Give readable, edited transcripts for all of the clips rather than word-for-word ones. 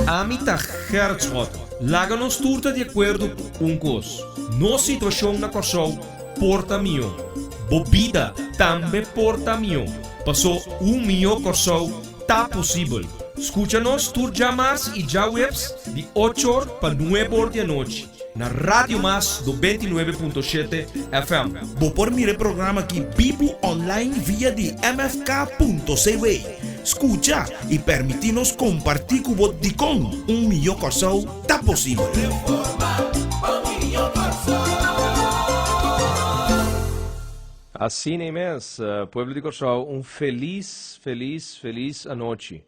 Ami ta Gerrit Schotten. Laga nos tur ta di akuerdo ku un kos, nos situashon na Kòrsou por ta mihó. Bo bida tambe por ta mihó. Pasó un mihó Kòrsou ta posibel. Skucha nos tur djamars i djaweps di ocho or pa nuebe or di anochi na Radio Mas 99.7 FM. Bo por mira e programa aki bibu online via di mfk.cw. Skucha i permití nos kompartí ku bo dikon un mihó Kòrsou ta posibel. Asina mes, pueblo di Kòrsou, un felis, felis, felis anochi.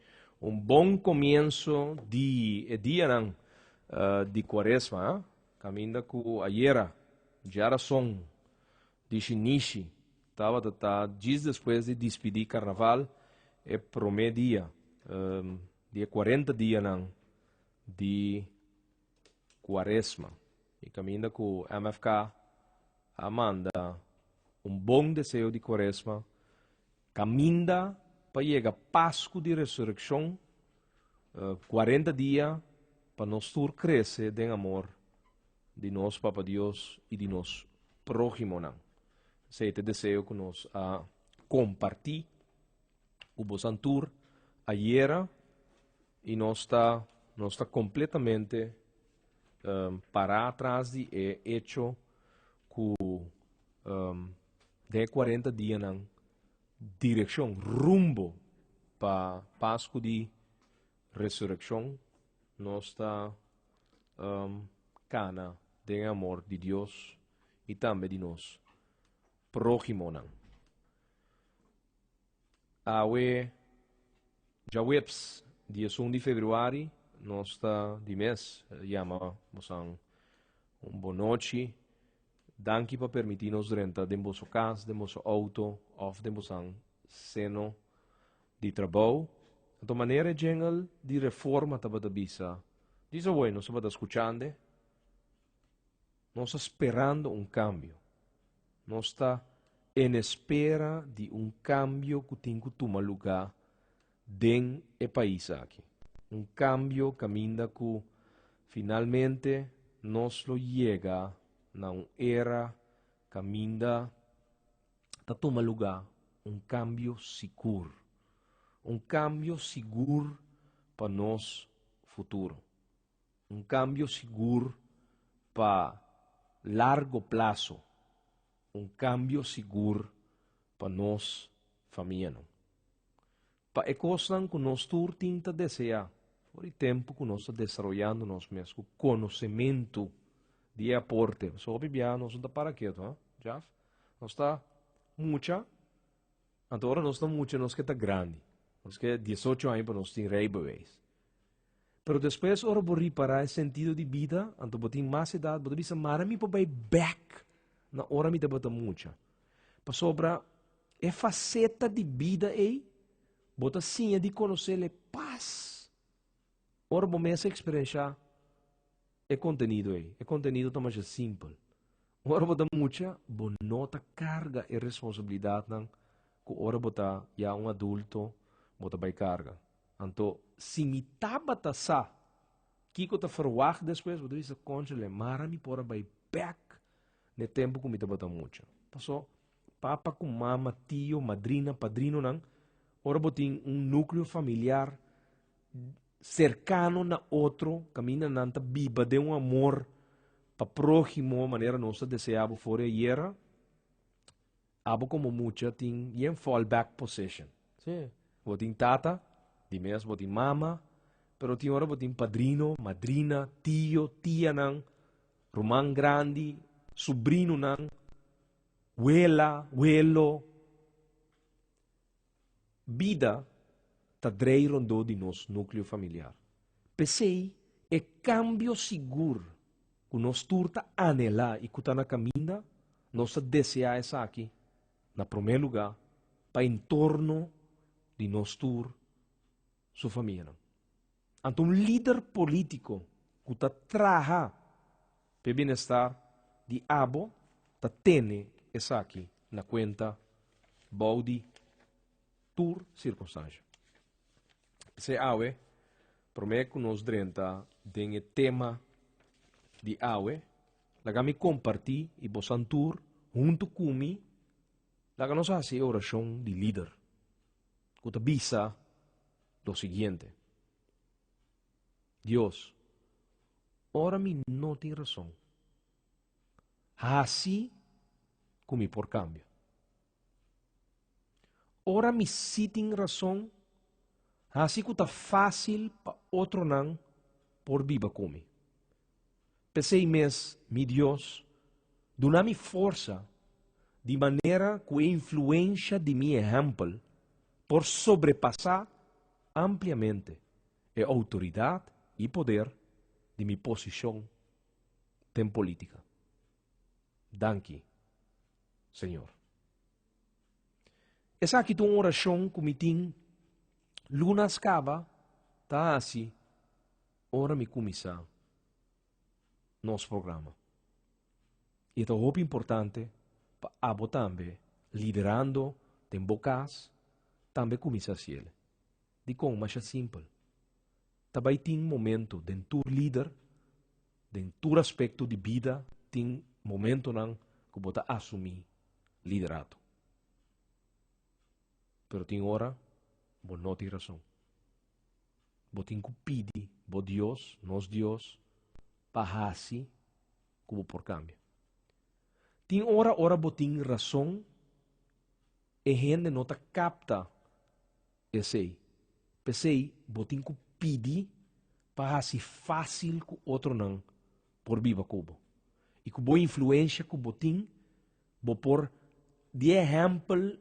Un bon komienso di e dianan di Kuaresma, kaminda ku ayera djarason di shinishi tabata ta djis despues di dispidí Karnaval e promé dia di e kuarenta dianan di Kuaresma. I kaminda ku MFK a manda un bon deseo di Kuaresma, kaminda pa yega Pasku di Resurekshon, 40 dia pa nos tur krese den amor di nos Papa Dios i di nos próhimonan. Esei ta e deseo ku nos a kompartí ku bosan tur ayera i nos ta nos ta kompletamente pará tras di e echo ku den e 40 dianan direkshon rumbo pa Pasku di Resurekshon nos ta kana den e amor di Dios i tambe di nos próhimonan. Awe djaweps 11 di februari nos ta di mes yama bosan un bonochi. Danki pa permití nos drenta den boso kas, den boso outo òf den bosan seno di trabou. Anto manera e jingle di Reforma tabata bisa, Disa awor nos tabata skuchande, nos ta sperando un kambio. Nos ta en espera di un kambio ku tin ku tuma lugá den e pais aki. Un kambio kaminda ku finalmente nos lo yega na un era kaminda ta tuma lugá un kambio sigur. Un kambio sigur pa nos futuro. Un kambio sigur pa largo plaso. Un kambio sigur pa nos famianan. Pa e kosnan ku nos tur tin ta deseá for di tempu ku nos ta desaroyando nos mes ku konosementu di e aporte. Pasobra hopi biaha nos no ta para ketu, ha, Jaf? Nos ta mucha, anto ora nos ta mucha nos ke ta grandi. Nos ke diesocho aña pa nos tin rijbewijs. Pero despues ora bo ripará e sentido di bida, anto bo tin mas edat, bo ta bisa, Mara mi por bai bèk na ora mi tabata mucha. Pasobra e faseta di bida ei, bo ta siña di konosé e pas ora bo mes a eksperenshá e kontenido ei. E kontenido ta masha simpel. Ora bo ta mucha, bo no ta karga e responsabilidatnan ku ora bo ta ya un adulto bo ta bai karga. Anto, si mi tabata sa kiko ta ferwagt despues, bo ta bisa, Kónchale, mara mi por a bai bèk n'e tempu ku mi tabata mucha. Pasó, papa ku mama, tio, madrina, padrinonan, ora bo tin un núkleo familiar serkano na otro, kaminda nan ta biba den un amor pa próhimo manera nos ta deseá bo for di ayera, Abo komo mucha tin yen fall back position. Sí. Bo tin tata, di mes bo tin mama, pero tin ora bo tin padrino, madrina, tio, tianan, ruman grandi, subrinonan, wela, welo. Bida ta drei rondó di nos núkleo familiar. P'esei, e kambio sigur ku nos tur ta anhelá i ku ta na kaminda, nos ta deseá esaki, na promé lugá, pa entorno di nos tur su famianan. Anto un lider polítiko ku ta traha pa e bienestar di abo ta tene esaki na kuenta bou di tur sirkunstansha. P'esei awe. Promé ku nos drenta den e tema di awe, laga mi kompartí i bosan tur huntu ku mi laga nos hasi e orashon di lider ku ta bisa lo siguiente, Dios, ora mi no tin rason, hasi ku mi por kambia. Ora mi sí tin rason, hasi ku ta fásil pa otronan por biba ku mi. P'esei mes, mi Dios, duna mi forsa di manera ku e influensha di mi ehèmpel por sobrepasá ampliamente e outoridat i poder di mi posishon den polítika. Danki, Señor. Esaki ta un orashon ku mi tin lunas kaba ta hasi ora mi kuminsá nos programa. I e ta hopi importante pa abo tambe liderando den bo kas tambe kuminsá hasiel. Dikon? Masha simpel. Ta bai tin momento den tur lider Den tur aspekto di bida tin momentonan ku bo ta asumí liderato. Pero tin ora bo no tin rason. Bo tin ku pidi bo Dios, nos Dios, pa hasi ku bo por kambia. Tin ora ora bo tin rason, e hende no ta kapta esei. P'esei bo tin ku pidi pa hasi fásil ku otronan por biba ku bo. I ku bo influensha ku bo tin, bo por, di e ehèmpel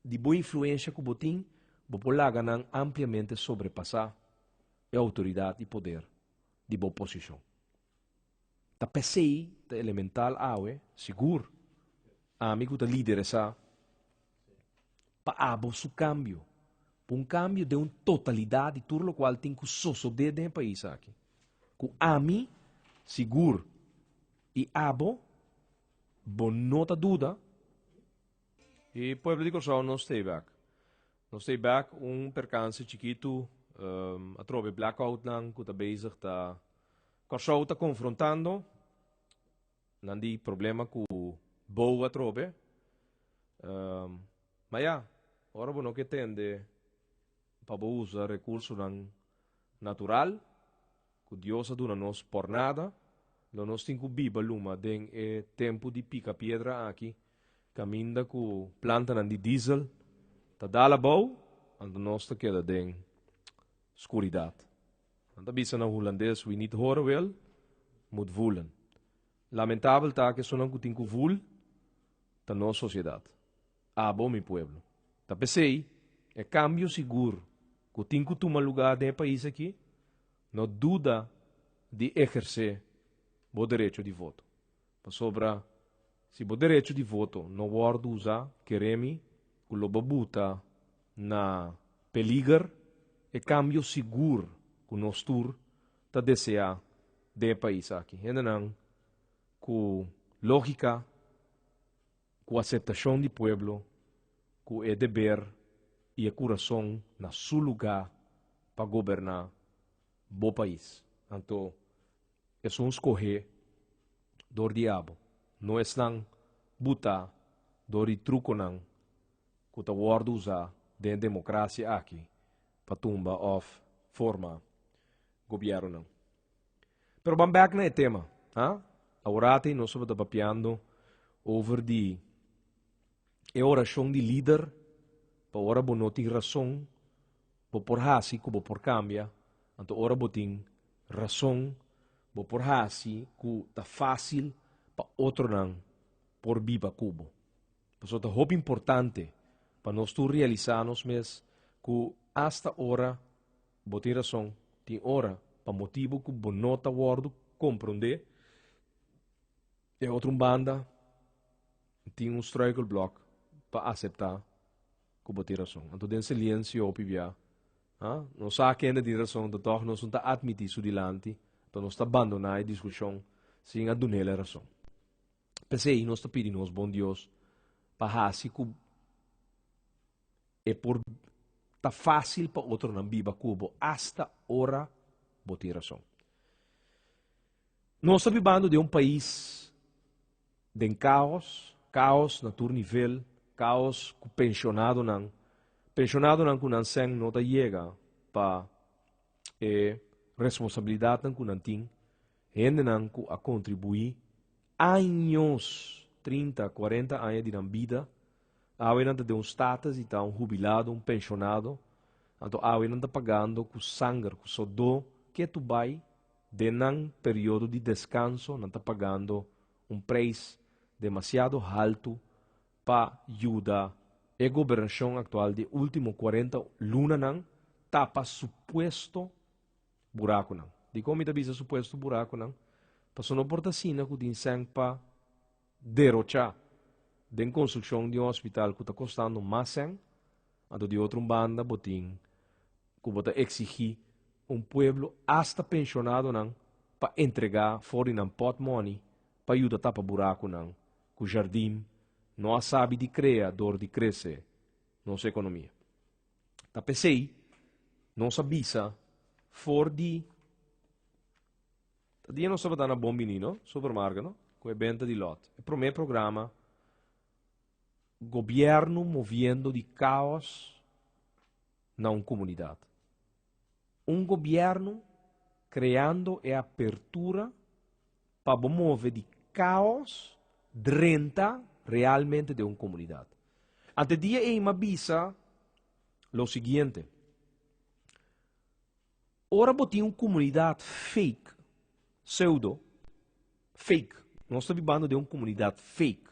di bo influensha ku bo tin, bo por laga nan ampliamente sobrepasá e outoridat i poder di bo posishon. Ta p'esei ta elemental awe, sigur, ami ku ta lideresá pa abo su kambio, pa un kambio den un totalidat di tur lokual tin ku sosodé den e pais aki. Ku ami, sigur, i abo, bo no ta duda. E pueblo di Kòrsou no stay back. No stay back un perkanse chikitu atrobe blackoutnan ku ta bezig ta Kòrsou ta konfrontando nan di problema ku bou atrobe. Ma ya, ora bo no ke tende pa bo usa rekursonan natural ku Dios a duna nos por nada, lo nos tin ku biba luma den e tempu di pika piedra aki, kaminda ku plantanan di diesel ta dal abou, anto nos ta keda den skuridat. Nan ta bisa na hulandes, wie niet horen wil, moet voelen. Lamentabel ta ku esunnan ku tin ku voel ta nos sosiedat. Abo mi pueblo. Ta p'esei e kambio sigur ku tin ku tuma lugá den e pais aki, no duda di ehersé bo derecho di voto. Pasobra si bo derecho di voto no wòrdu usá, kere mi ku lo bo buta na peliger e kambio sigur ku nos tur ta deseá den e pais aki. Hendenan ku lógika. Ku aseptashon di pueblo, ku e deber i e kurason na su lugá pa goberná bo pais. Anto esun skohé dor di abo, no esnan butá dor di trukonan ku ta wòrdu usá den e demokrasia aki pa tumba òf forma gobièrnunan. Pero ban bek na e tema, ha? Aworati nos tabata papiando over di e orashon di lider pa ora bo no tin rason bo por hasi ku bo por kambia, anto ora bo tin rason bo por hasi ku ta fásil pa otronan por biba ku bo. Pasobra ta hopi importante pa nos tur realisá nos mes ku asta ora Bo tin rason, tin ora, pa motibu ku bo no ta wòrdu komprondé, e otro un banda tin un struikelblok pa aseptá ku bo tin rason. Anto den siliensio hopi bia, ha, nos sa kende tin rason, anto tòg nos no ta atmití su dilanti, anto nos ta bandoná e diskushon sin a dun'el e rason. P'esei nos ta pidi nos bon Dios pa hasi ku e por. Ta fásil pa otronan biba ku bo asta ora bo tin rason. Nos ta bibando den un pais den káos, káos na tur nivel, káos ku penshonadonan, penshonadonan ku nan sèn no ta yega pa e responsabilidatnan ku nan tin, hendenan ku a kontribuí años, 30, 40 aña di nan bida, awe nan ta den un status di ta un hubilado, un penshonado, anto awe nan ta pagando ku sanger, ku sodó ketu bai den nan periodo di deskanso, nan ta pagando un preis demasiado haltu pa yuda e gobernashon aktual di último 40 lunanan tapa supuesto burakunan. Dikon mi ta bisa supuesto burakunan? Pasobra no por ta asina ku tin sèn pa derochá den konstrukshon di un hospital ku ta kostando mas sèn, anto di otro un banda bo tin ku bo ta eksigí un pueblo asta penshonadonan pa entregá for di nan pòtmòni pa yuda tapa burakunan ku Jardim no a sabi di krea dor di krese nos ekonomia. Ta p'esei nos a bisa for di ta dia nos tabata na Bon Bini no, supermarket no, ku e benta di lòt. E promé programa Gobièrnu moviendo di kaos na un komunidat. Un gobièrnu kreando e apertura pa bo move di kaos drenta realmente den un komunidat. Ante dia ei m'a bisa lo siguiente, Ora bo tin un komunidat fake, pseudo, fake, nos ta bibando den un komunidat fake,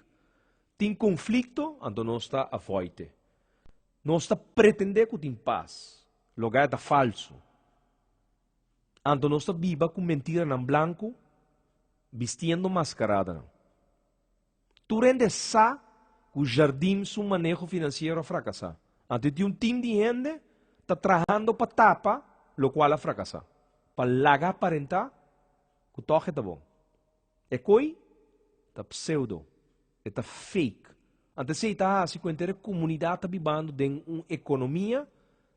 tin konflikto, anto nos ta avoid e. Nos ta pretende ku tin pas, loga e ta falsu. Anto nos ta biba ku mentiranan blanku, bistiendo maskaradanan. Tur hende sa ku Jardim su maneho finansiero a frakasá. Anto tin un tim di hende ta trahando pa tapa lokual a frakasá, pa laga aparentá ku tòg e ta bon. E koi ta pseudo, e ta fake. Anto esei ta hasi ku henter e komunidat ta bibando den un ekonomia,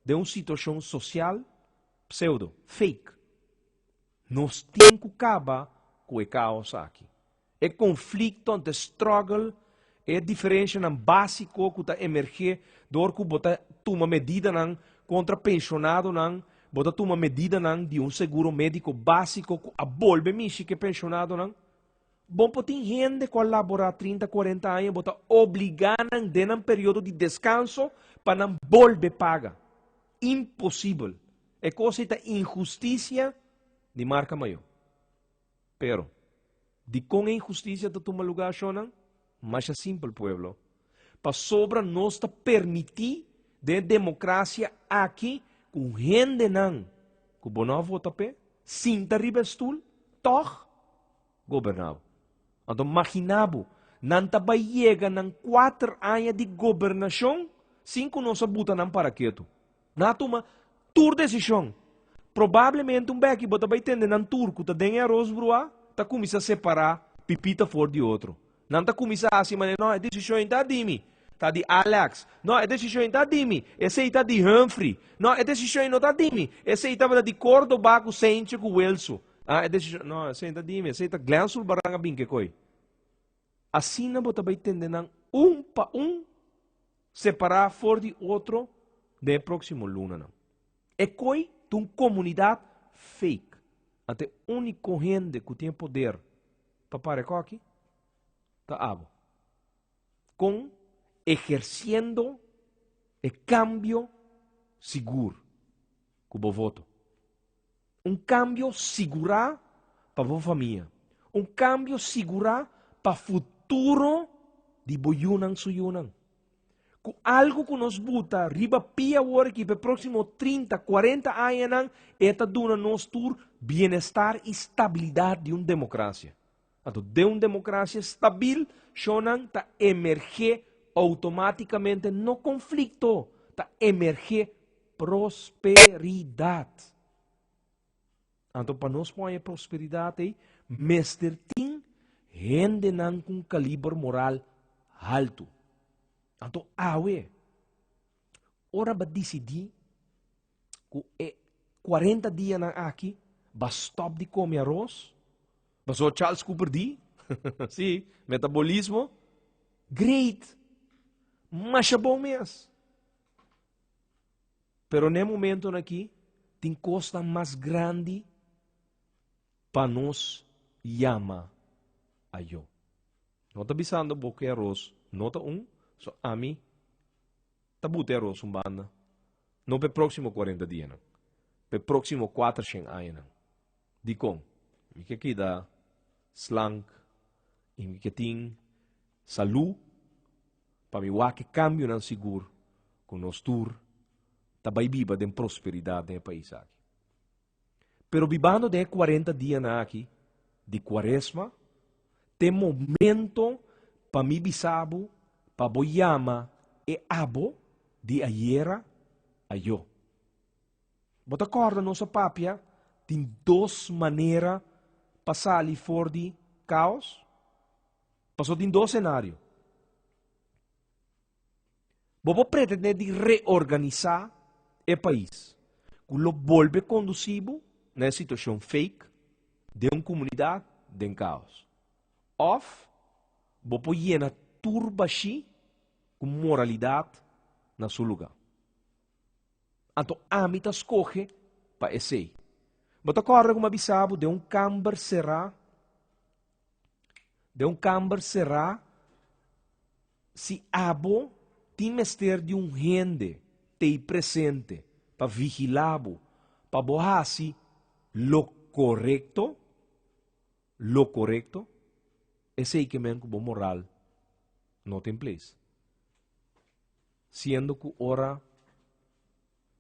den un situashon sosial pseudo, fake. Nos tin ku kaba ku e kaos aki. E konflikto, e struggle, e diferenshanan básiko ku ta emergé dor ku bo ta tuma medidanan kontra penshonadonan, bo ta tuma medidanan di un seguro médiko básiko ku a bolbe mishi ku e penshonadonan. Bo por tin hende ku a laborá 30, 40 aña, bo ta obligá nan den nan periodo di deskanso pa nan bolbe paga. Imposibel. E kos ei ta inhustisia di marka mayó. Pero, dikon e inhustisia ta tuma lugá, shonnan? Masha simpel, pueblo. Pasobra nos ta permití den e demokrasia aki ku hendenan ku bo no a vota p'e, sinta riba e stul, tòg goberná bo. Anto maginá bo, nan ta bai yega nan kuater aña di gobernashon sin ku nos a buta nan para ketu. Nan a tuma tur desishon. Probablemente un beki bo ta bai tende nan tur ku ta den e aros bruá ta kuminsá separá pipita for di otro. Nan ta kuminsá hasi manera, No, e desishon ei ta di mi, ta di Alex. No, e desishon ei ta di mi, esei ta di Humphrey. No, e desishon ei no ta di mi, esei tabata di Cordoba ku Sentje ku Wilso. Ah, e desishon, no, esei no ta di mi, esei ta Glenn Sulbaran a bin kekoi. Asina bo ta bai tende nan un pa un separá for di otro den e próksimo lunanan. E koi ta un komunidat fake. Anto e úniko hende ku tin e poder pa para e koki ta abo. Kon ehersiendo e kambio sigur ku bo voto. Un kambio sigurá pa bo famia. Un kambio sigurá pa futuro di bo yunan su yunan. Ku algu ku nos buta riba pia awor aki pa e próksimo 30, 40 añanan, e ta duna nos tur bienestar i stabilidat di un demokrasia. Anto den un demokrasia stabil, shonnan ta emergé outomátikamente no konflikto, ta emergé prosperidat. Anto pa nos por haña prosperidat ei, mester tin hendenan ku un kaliber moral haltu. Anto awe, ora bo a disidí. ku e 40 dianan aki b'a stòp di kome aros? Pasobra Charles Cooper di, sí, metabolismo, great, masha bon mes. Pero n'e momentonan aki tin kosnan mas grandi pa nos yama ayo. No ta bisando bo ku e aros no ta un, so ami ta buta e aros un banda, no pa e próksimo kuarenta dianan, pa e próksimo kuatershen añanan. Dikon? Mi ke keda slank i mi ke tin salú pa mi wak e kambionan sigur ku nos tur ta bai biba den prosperidat den e pais aki. Pero bibando den e kuarenta dianan aki di kuaresma, t'e momento pa mi bisa bo pa bo yama e abo di ayera ayó. Bo ta kòrda nos a papia tin dos manera pa sali for di kaos? Pasobra tin dos senario. Bo por pretendé di reorganisá e pais, ku lo bolbe kondusí bo na e situashon fake den un komunidat den kaos. Òf bo por yena tur bashí ku moralidat na su lugá. Anto ami ta skohe pa esei. Bo ta kòrda ku mi a bisa bo den un kamber será? Den un kamber será, si abo tin mester di un hende t'ei presente pa vigilá bo pa bo hasi lo korekto, lo korekto, esei ke men ku bo moral no ta in place. Siendo ku ora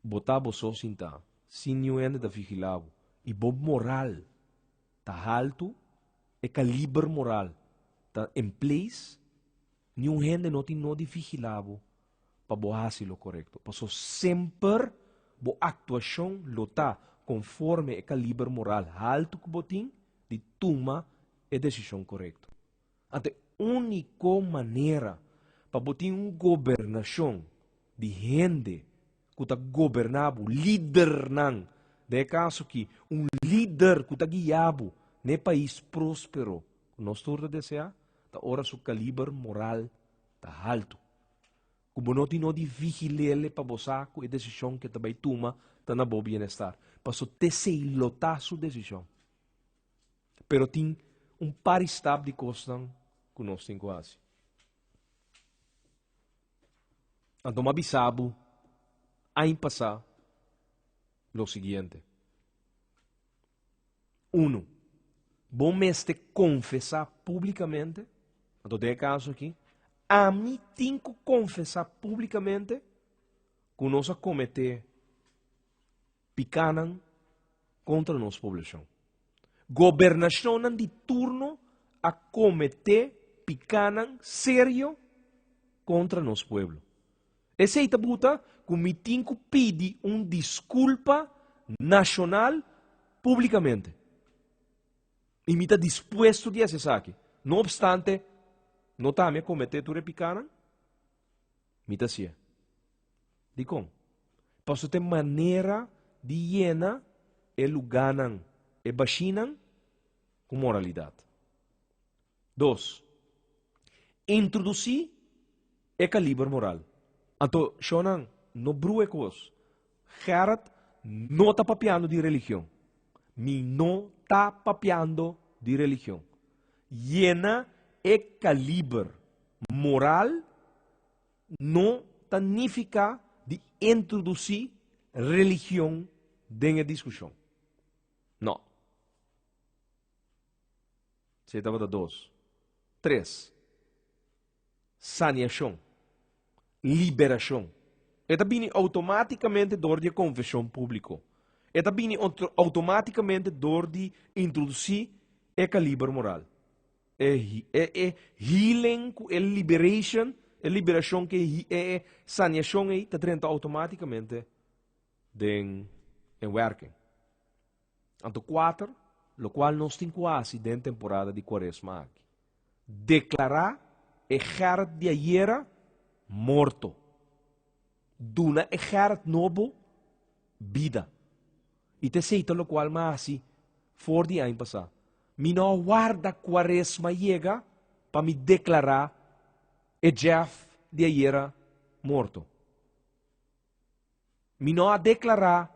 bo ta bo so sintá, sin niun hende ta vigilá bo, i bo moral ta haltu, e kaliber moral ta in place, niun hende no tin no di vigilá bo pa bo hasi lo korekto. Paso semper bo aktuashon lo ta konforme e kaliber moral haltu ku bo tin di tuma e desishon korekto. Anto e úniko manera pa bo tin un gobernashon di hende ku ta goberná bo, lidernan, den e kaso aki un lider ku ta guia bo na e pais próspero ku nos tur ta deseá, ta ora su kaliber moral ta haltu. Ku bo no tin no di vigil'el pa bo sa ku e desishon ku e ta bai tuma ta na bo bienestar. Paso t'esei lo ta su desishon. Pero tin un par di stap di kosnan ku nos tin ku hasi. Anto m'a bisa bo aña pasá lo siguiente. Uno, bo mester konfesá públikamente, anto den e kaso akí, ami tin ku konfesá públikamente ku nos a kometé pikánan kontra nos poblashon. Gobernashonnan di turno a kometé pikánan serio kontra nos pueblo. Esei ta buta ku mi tin ku pidi un diskulpa nashonal públikamente. I mi ta dispuesto di hasi esaki. No opstante, no ta ami a kometé tur e pikánan, mi ta hasié. Dikon? Pasobra ta e manera di yena e lugánan, e bashinan, ku moralidat. Dos, introdusí e kaliber moral. Anto, shonnan, no brua e kos. Gerrit no ta papiando di religion. Mi no ta papiando di religion. Yena e kaliber moral no ta nifiká di introdusí religion den e diskushon. No. Esei tabata dos. Tres. Saniashon. Liberashon. E ta bini outomátikamente dor di e konfeshon públiko. E ta bini outomátikamente dor di introdusí e kaliber moral. E e e healing ku e liberation, e liberashon ku e e saniashon ei ta drenta outomátikamente den en werking. Anto kuater, lokual nos tin ku hasi den temporada di kuaresma aki, deklará e Gerrit di ayera morto. Duna e Gerrit nobo. bida. I ta esei ta lokual mi a hasi for di aña pasá. Mi no a warda kuaresma yega pa mi deklará e Jeff di ayera morto. Mi no a deklará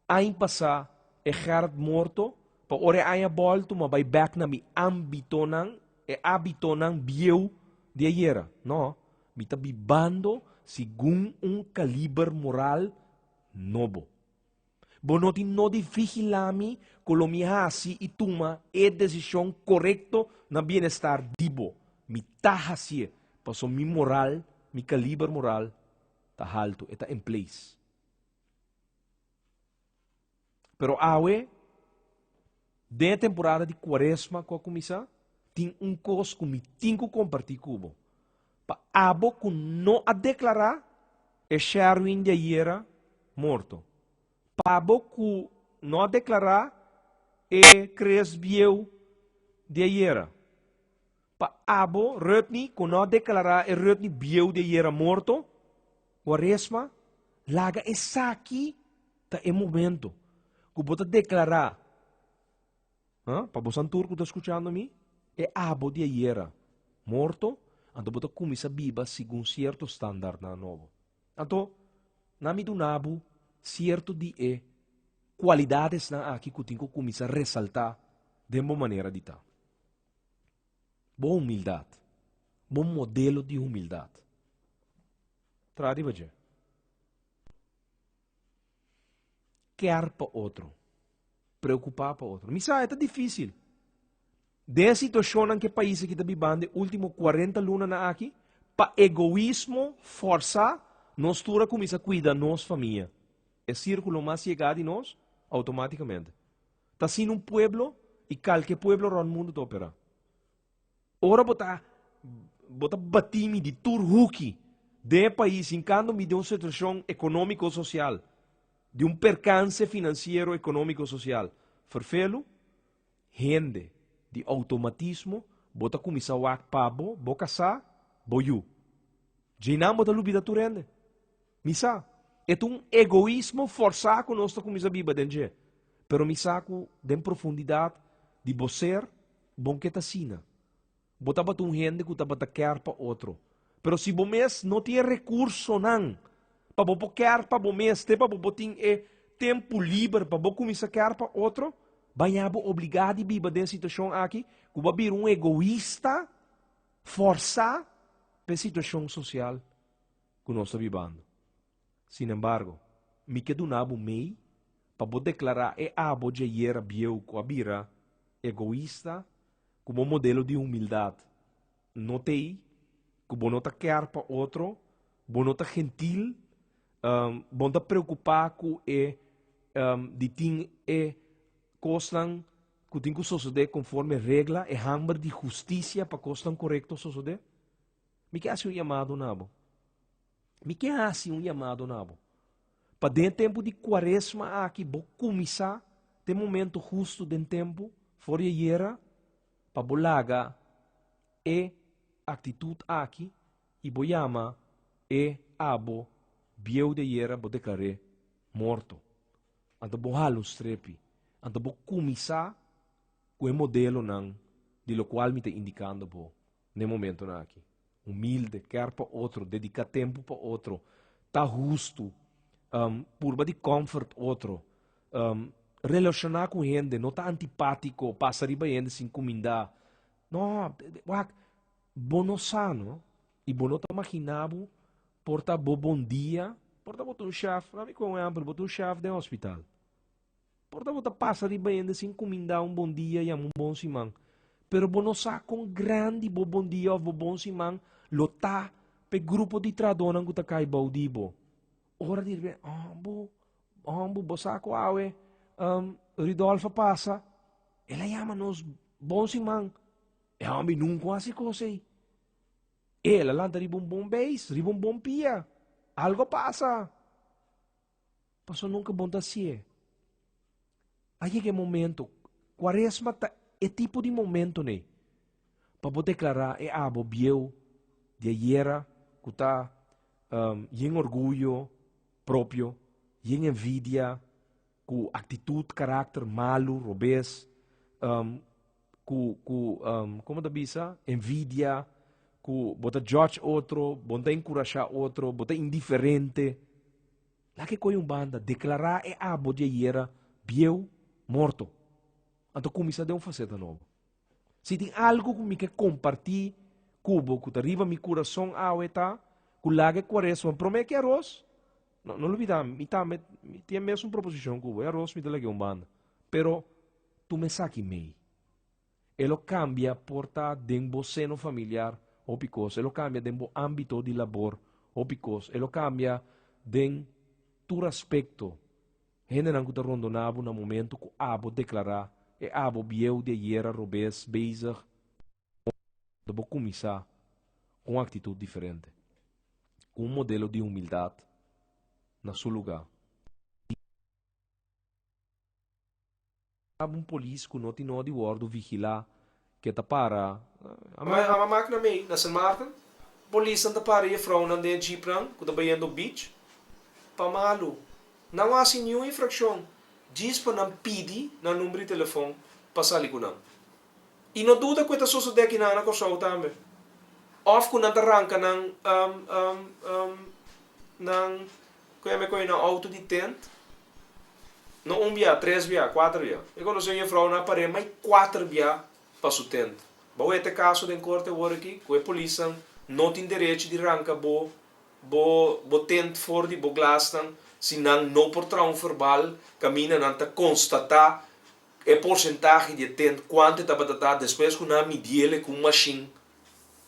aña pasá e Gerrit morto pa ora e aña bòltu mi a bai bèk na mi ámbitonan, e ábitonan bieu di ayera. No, mi ta bibando segun un kaliber moral nobo. Bo no tin no di vigilá mi ku lo mi hasi i tuma e desishon korekto na bienestar di bo. Mi ta hasié, pasobra mi moral, mi kaliber moral ta haltu, e ta in place. Pero awe, den e temporada di kuaresma ku a kuminsá, tin un kos ku mi tin ku kompartí ku bo. Pa abo ku no a deklará e Sherwin di ayera morto. Pa abo ku no a deklará e Chris bieu di ayera. Pa abo, Rudney, ku no a deklará e Rudney bieu di ayera morto. Kuaresma, laga esaki ta e momento ku bo ta deklará. Ha? Pa bosan tur ku ta skuchando mi, e abo di ayera morto, anto bo ta kuminsá biba segun sierto standardnan nobo. Anto, na mi duna bo sierto di e kualidadesnan aki ku tin ku kuminsá resaltá den bo manera di ta. Bo humildat, bo modelo di humildat. Traha riba dje. Kèr pa otro. Preokupá pa otro. Mi sa e ta difísil. Den e situashonnan ku e pais aki ta bibando e último kuarenta lunanan aki, pa egoismo fòrsá nos tur a kuminsá kuida nos famia, e sírkulo mas yegá di nos, outomátikamente. Ta asina un pueblo i kalke pueblo rònt mundu ta operá. Ora bo ta bo ta batí mi di tur huki den e pais hinkando mi den un situashon ekonómiko sosial, di un perkanse finansiero ekonómiko sosial ferfelu, hende di outomatismo bo ta kuminsá wak pa bo, bo kasá, bo yu. Djeinan bo ta lubida tur hende. Mi sa, e ta un egoismo forsá ku nos ta kuminsá biba den dje. Pero mi sa ku den profundidat di bo ser, bon ke ta asina. Bo tabata un hende ku tabata kèr pa otro. Pero si bo mes no tin e rekursonan pa bo por kèr pa bo mes, te pa bo por tin e tempu liber pa bo kuminsá kèr pa otro, baña bo obligá di biba den e situashon aki ku bo a bira un egoista forsá pa e situashon sosial ku nos ta bibando. Sinembargo, mi ke duna bo mei pa bo deklará e abo dje ayera bieu ku a bira egoista, ku bo modelo di humildat no t'ei, ku bo no ta kèr pa otro, bo no ta gentil, bo no ta preokupá ku e di tin e kosnan ku tin ku sosodé konforme regla, e hamber di hustisia pa kosnan korekto sosodé. Mi ke hasi un yamado na bo. Mi ke hasi un yamado na bo. Pa den e tempu di kuaresma aki bo kuminsá den momento hustu den tempu, for di ayera, pa bo laga e aktitut aki i bo yama e abo bieu di ayera bo deklar'é morto. Anto bo hala un strepi. Anto bo kuminsá ku e modelonan di lokual mi ta indikando bo. N'e momentonan aki. Humilde, kèr pa otro, dediká tempu pa otro, ta hustu, purba di comfort otro, relashoná ku hende, no ta antipátiko, pasa riba hende sin kumindá. No, wak, bo no sa no, i bo no ta maginá bo por ta bo bon dia, por ta bo ta un shèf, laga mi kohe un ehèmpel, bo ta un shèf den hospital. Por ta bo ta pasa riba hende sin kumindá un bon dia i un bon siman. Pero bo no sa kon grandi bo bon dia òf bo bon siman lo ta pa e grupo di trahadónan ku ta kai bou di bo. Ora di riba, Hòmbu, hòmbu, bo sa ku awe Rudolf a pasa, el a yama nos bon siman. E hòmber nunka a hasi kos ei. El a lanta riba un bon beis, riba un bon pia. Algu a pasa. Pasobra nunka bon ta hasié. A yega e momento, Kuaresma ta e tipo di momento nei pa bo deklará e abo bieu di ayera ku ta yen orguyo propio, Yen envidia, ku aktitut, karakter malu, robes, ku ku komo ta bisa, envidia, ku bo ta judge otro, bo no ta enkurashá otro, bo ta indiferente. Laga e koe un banda, deklará e abo di ayera bieu, morto. Anto kuminsá den un faseta nobo. Si tin algu ku mi ke kompartí ku bo ku ta riba mi kurason awe ta ku laga e kuaresma promé ki aros, no no lubidá mi tambe mi tin e mesun proposishon ku bo, e aros mi ta lag'é un banda, pero tuma esaki mei. E lo kambia por ta den bo seno familiar hopi kos, e lo kambia den bo ámbito di labor hopi kos, e lo kambia den tur aspekto. Hendenan ku ta rondoná bo na momentu ku abo deklará e abo bieu di ayera robes bezig ta bo kuminsá ku un aktitut diferente, ku un modelo di humildat na su lugá. Un polis ku no tin no di wòrdu vigilá ke ta para. Ama mak na mei na Sint Maarten, polisnan ta para e frounan den e jeepnan ku ta bayendo beach pa malu. Nan a hasi niun infrakshon, djis pa nan pidi nan number di telefon pa sali ku nan. I no duda ku e ta sosodé akinan na Kòrsou tambe. Òf ku nan ta ranka nan nan Ku e me kohe nan outo di tent, no un bia, tres bia, kuater bia. Mi konosé un jefrou nan a par'é mai kuater bia pa su tent. Bo weta e kaso den korte awor aki ku e polisnan no tin derechi di ranka bo bo bo tent for di bo glasnan si nan no por traha un verbal kaminda nan ta konstatá e porsentahe di e tent kuantu e tabata ta despues ku nan a midiel e ku un mashin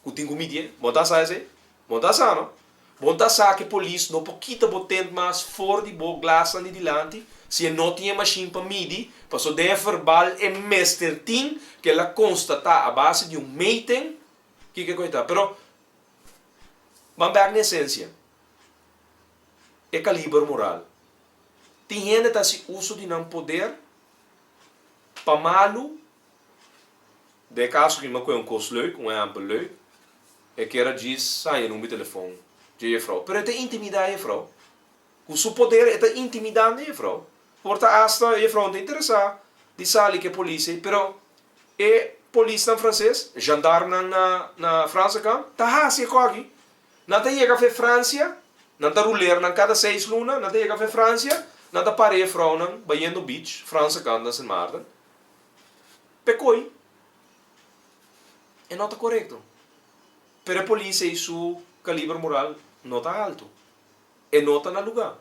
ku tin ku midié. Bo ta sa esei? Bo ta sa no? Bo ta sa ku e polis no por kita bo tent mas for di bo glasnan di dilanti si e no tin e mashin pa midi, paso den e verbal e mester tin ku el a konstatá a base di un meting kiko e koe ta. Pero ban bèk na esensia, e kaliber moral. Tin hende ta hasi uso di nan poder pa malu. Den e kaso aki mi a kohe un kos leuk, un ehèmpel leuk, e kier a djis haña number di telefon dje jefrou, pero e ta intimidá e jefrou. Ku su poder e ta intimidando e jefrou. Por ta asta e jefrou no ta interesá di sali ku e polis ei, pero e polisnan franses, gendarmenan na na Franse kant, ta hasi e kòki. Nan ta yega fe Fransia, nan ta ruler nan kada seis luna, nan ta yega fe Fransia, nan ta para e jefrounan bayendo beach, Franse kant na Sint Maarten. P'e koi e no ta korekto. Pero e polis ei su kaliber moral no ta haltu. E no ta na lugá.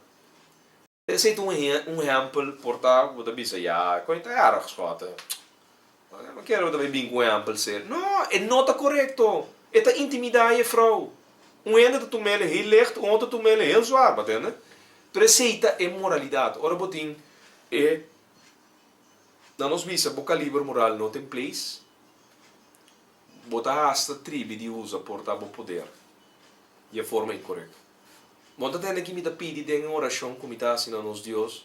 Esei ta un ehèmpel por ta ku bo ta bisa, ya, e koi ta erg, Schotte. Mi kere bo ta bai bin ku un ehèmpel serio. No, e no ta korekto. E ta intimidá e frou. Un hende ta tum'el heel licht, un otro ta tum'el heel zwaar, bo a tende? Pero esei ta e moralidat. Ora bo tin e Na nos bisa bo kaliber moral no ta in place, bo ta hasta tribi di usa por ta bo poder di e forma inkorekto. Bo ta tende ki mi ta pidi den e orashon ku mi ta hasi na nos Dios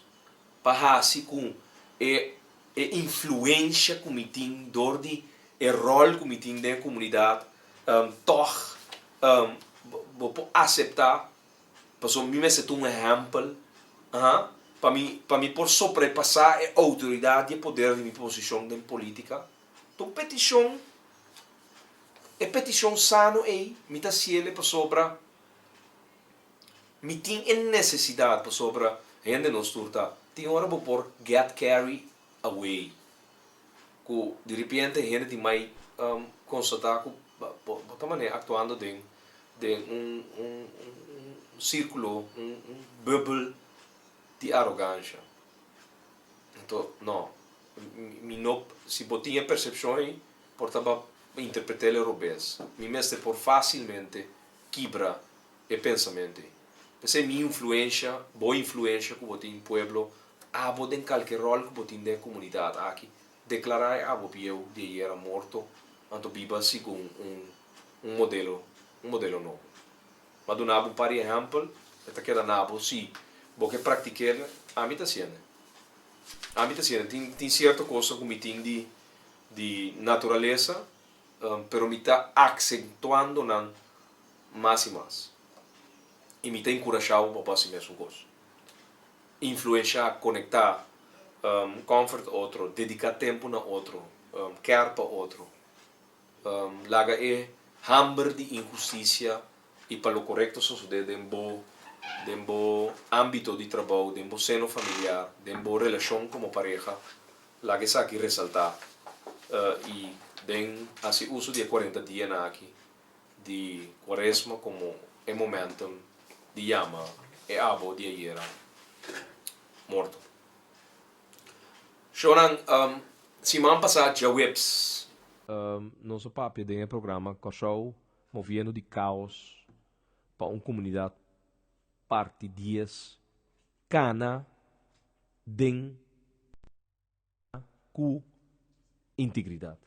pa hasi ku e e influensha ku mi tin dor di e ròl ku mi tin den e komunidat tòg bo por aseptá Pasobra mi mester ta un ehèmpel, aha, pa mi, pa mi por sobrepasá e outoridat i e poder di mi posishon den polítika. Ta un petishon, e petishon sano ei mi ta hasiel pasobra mi tin e nesesidat, pasobra hende nos tur ta, tin ora bo por get carry away, ku di repente hende tin mai konstatá ku bo ta manera aktuando den den un un un sirkulo, un un bubbel di arogansha. Anto, no, mi no, si bo tin e persepshon ei, por ta bo a interpret'el e robes. Mi mester por fásilmente kibra e pensamentu ei. P'esei mi influensha, bo influensha ku bo tin pueblo, abo den kalke ròl ku bo tin den e komunidat aki, deklará e abo bieu di ayera morto, anto biba segun un un modelo, un modelo nobo. M'a duna bo un par di ehèmpel, e ta keda na bo si bo ke praktik'el, ami ta hasiende. Ami ta hasiende. Tin tin sierto kosnan ku mi tin di di naturalesa, pero mi ta aksentuando nan mas i mas. I mi ta enkurashá bo pa bo hasi mesun kos. Influenshá, konektá, comfort otro, dediká tempu na otro, care pa otro. Laga e hamber di inhustisia i pa lo korekto sosodé den bo den bo ámbito di trabou, den bo seno familiar, den bo relashon komo pareha. Laga esaki resaltá i den hasi uso di e kuarenta dianan aki di kuaresma komo e momentum di yama e abo di ayera morto. Shownan, siman pasá djaweps. Nos a papia den e programa Kòrsou moviendo di kaos pa un komunidat parti dies kana den ku integridat.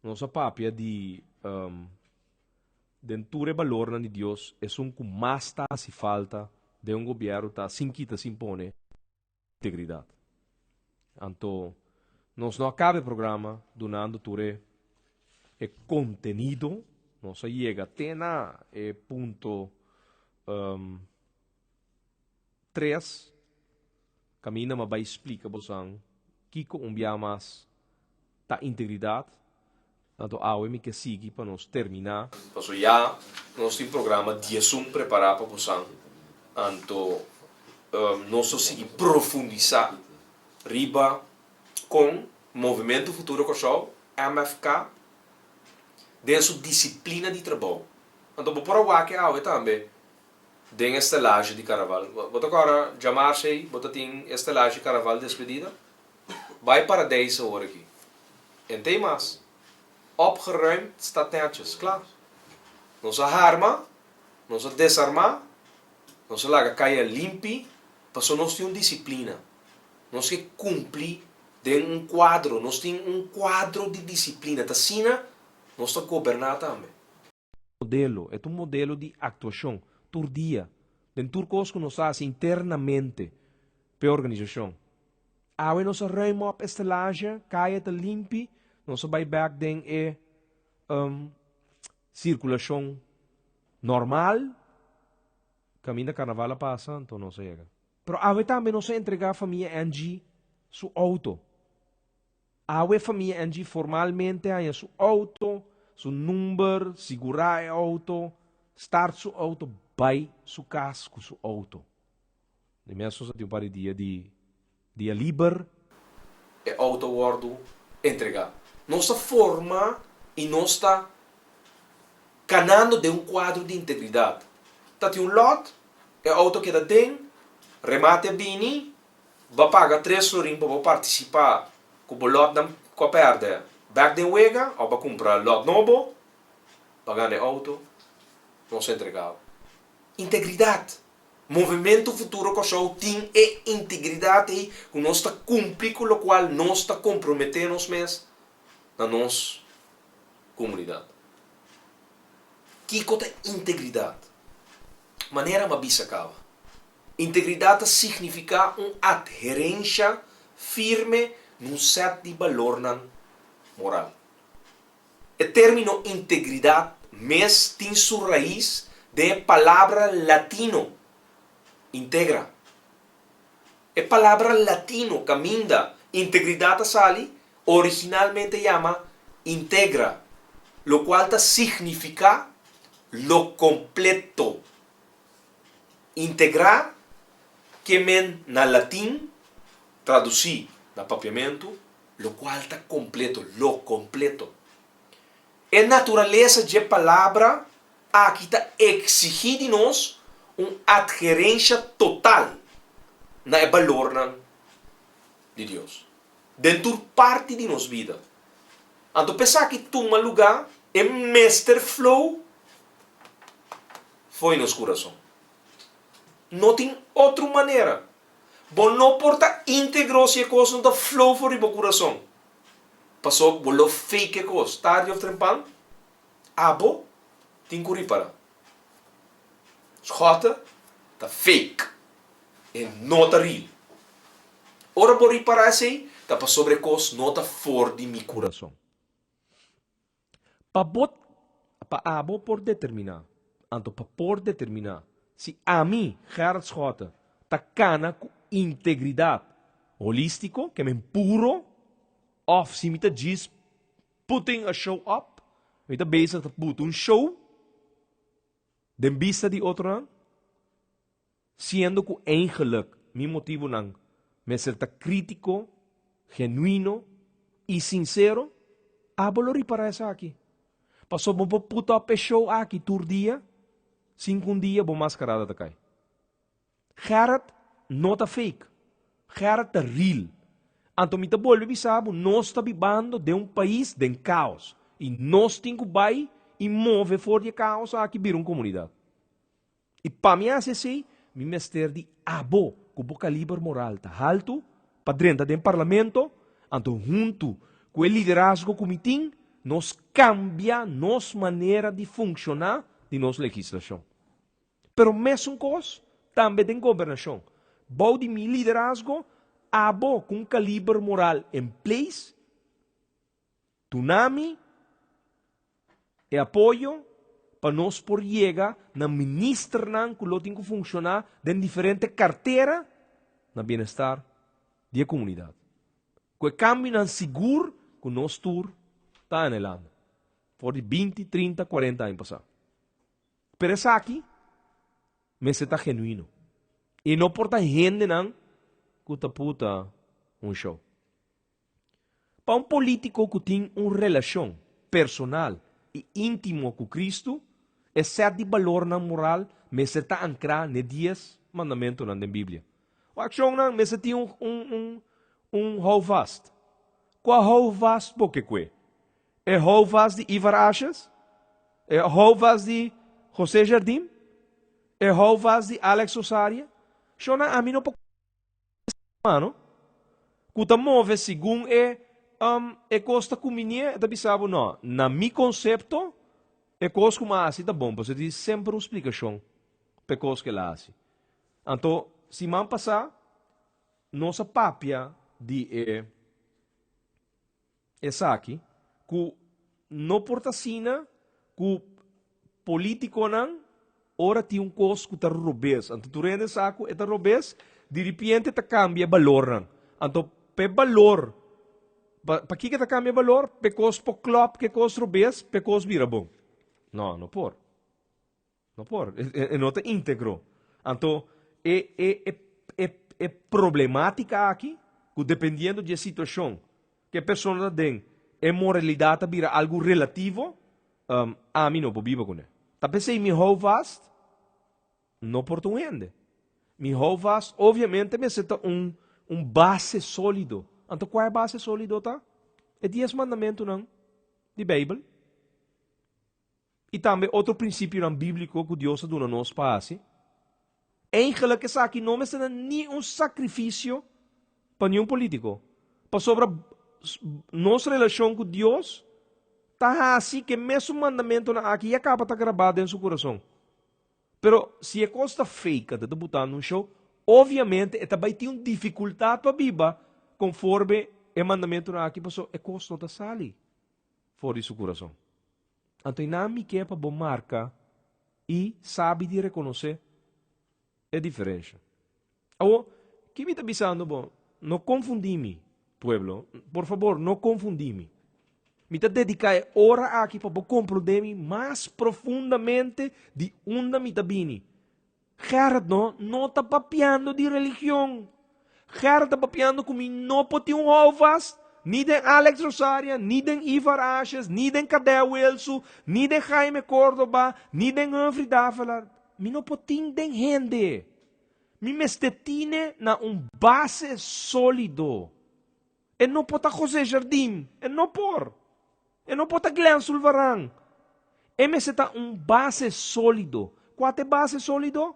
Nos a papia di den tur e balornan di Dios esun ku mas ta hasi falta den un gobièrnu ta sin kita sin pone integridat. Anto nos no a kaba e programa dunando tur e e kontenido, nos a yega te na e punto 3, kaminda mi a bai splika bosan kiko un bia mas ta integridat. Anto awe mi ke sigui pa nos terminá. Paso ya nos tin programa 11 prepará pa bosan, anto nos lo sigui profundisá riba kon Movementu Futuro Kòrsou, MFK, den su disiplina di trabou. Anto bo por a wak e awe tambe den e stelage di Karaval. Bo ta kòrda djamarsa ei bo ta tin e stelage di Karaval despedida? Bai Paradijs awor aki. En tei mas. Opgeruimd staat netjes. Kla. Nos a harma, nos a desarmá, nos a laga kaya limpi, pasobra nos tin un disiplina. Nos ke kumpli den un kuadro. Nos tin un kuadro di disiplina. Ta asina nos ta goberná tambe. Modelo, e ta un modelo di aktuashon tur dia, den tur kos ku nos ta hasi internamente pa e organisashon. Awe nos a ruim op e stelage, kaya ta limpi, nos a bai bèk den e sirkulashon normal, kaminda karnaval a pasa, anto nos a yega. Pero awe tambe nos a entregá famia Angie su outo. Awe famia Angie formalmente haña su outo, su number, sigurá e outo, start su outo, bai su kas ku su outo. Di mes nos a tin un par di dia di dia liber. E outo a wòrdu entregá. Nos ta forma i nos ta kanando den un kuadro di integridat. Ta tin un lòt, e outo keda den, remate a bini, Bo a paga tres florin pa bo partisipá ku bo lòtnan ku a pèrdè bèk den wega òf bo a kumpra lòt nobo pa gana e outo? Nos a entregá bo. Integridat! Movementu Futuro Kòrsou tin e integridat ei ku nos ta kumpli ku lokual nos ta komprometé nos mes na nos komunidat. Kiko ta integridat? Manera mi a bisa kaba. Integridat ta signifiká un adherensha firme n'un sèt di balornan moral. E término integridat mes tin su rais den e palabra latino integra. E palabra latino kaminda integridat a sali originalmente yama integra, lokual ta signifiká lo kompleto. Integrá ke men na latin tradusí na papiamentu lokual ta kompleto, lo kompleto. E naturalesa dje palabra aki ta eksigí di nos un adherensha total na e balornan di Dios den tur parti di nos bida. Anto pa esaki tuma lugá e mester flow Fo'i nos kurason. No tin otro manera. Bo no por ta íntegro si e kos no ta flow for di bo kurason. Paso bo lo fake e kos. Tardi òf trempan, abo tin ku ripará. Schotte ta fake. E no ta real. Ora bo ripará esei, ta pasobra e kos no ta for di mi kurason. Pa bo, pa abo por determiná, anto pa por determiná si ami, Gerrit Schotte, ta kana ku integridat holístiko, ke men puro, òf si mi ta djis putting a show up, mi ta bezig ta put un show den bista di otronan, siendo ku eigenlik mi motibunan mester ta krítiko, genuino i sinsero, abo lo ripará esaki. Pasobra bo por put up e show aki tur dia, sin ku un dia bo maskarada ta kai. Gerrit no ta fake. Gerrit ta real. Anto mi ta bolbe bisa bo, nos ta bibando den un pais den kaos. I nos tin ku bai i move for di e kaos aki bira un komunidat. I pa mi hasi esei, mi mester di abo ku bo kaliber moral ta haltu pa drenta den parlamento, anto huntu ku e liderazgo ku mi tin, nos kambia nos manera di funshoná di nos legislashon. Pero mesun kos tambe den gobernashon. Bou di mi liderazgo, abo ku un kaliber moral en place, duna mi e apoyo pa nos por yega na ministernan ku lo tin ku funshoná den diferente kartera na bienestar di e komunidat. Ku e kambionan sigur ku nos tur ta anhelando for di binti, trinta, kuarenta aña pasá. Pero esaki mester ta genuino i no por ta hendenan ku ta puta un show. Pa un polítiko ku tin un relashon personal i íntimo ku Kristu, e sèt di balornan moral mester ta ankrá n'e dies mandamentunan den Biblia. O akshonnan mester tin un un un un houvast. Kua houvast bo ke kue? E houvast di Ivar Asjes? E houvast di José Jardim? E houvast di Alex Osaria? Shona ami no por mano ku ta move segun e um, e kos ta kuminié, e ta bisa bo no, na mi konsepto e kos ku mi a hasi ta bon, pasobra tin semper un splikashon pa e kos ku el a hasi. Anto siman pasá nos a papia di e Esaki ku no por ta asina ku politikonan ora tin un kos ku ta robes, anto tur hende sa ku e ta robes, diripiente ta kambia e balornan. Anto p'e balor, pa pakiko e ta kambia e balor? P'e kos por klòp ku e kos robes, p'e kos bira bon. No, no por. No por, e no ta íntegro. Anto e e e e e problemátika aki, ku dependiendo di e situashon ku e persona ta den, e moralidat ta bira algu relativo, ami no por biba kuné. Ta p'esei mi hou vast no por ta un hende. Mi hou vast obviamente mester ta un un base sólido. Anto kua e base sólido ta? E dies mandamentunan di Beibel. I tambe otro prinsipionan bíbliko ku Dios a duna nos pa hasi. Eigenlik esaki no mester ta ni un sakrifisio pa niun polítiko, pasobra nos relashon ku Dios ta hasi ku e mesun mandamentunan aki ya kaba ta grabá den su kurason. Pero si e kos ta fake, ta butando un show, obviamente e ta bai tin un difikultat pa biba konforme e mandamentunan aki, pasobra e kos no ta sali for di su kurason. Anto i nan mi ke pa bo marka i sabi di rekonosé e diferensha. Awor, ki mi ta bisando bo? No konfundí mi, pueblo. Por fabor, no konfundí mi. Mi ta dediká e ora aki pa bo komprondé mi mas profundamente di unda mi ta bini. Gerrit no no ta papiando di religion. Gerrit ta papiando ku mi no por tin un houvast, ni den Alex Rosaria, ni den Ivar Asjes, ni den Kadè Wilsu, ni den Jaime Cordoba, ni den Humphrey Davelaar. Mi no por tin den hende. Mi mester tine na un base sólido. E no por ta José Jardim, e no por. E no por ta Glenn Sulvaran. E mester ta un base sólido. Kua ta e base sólido?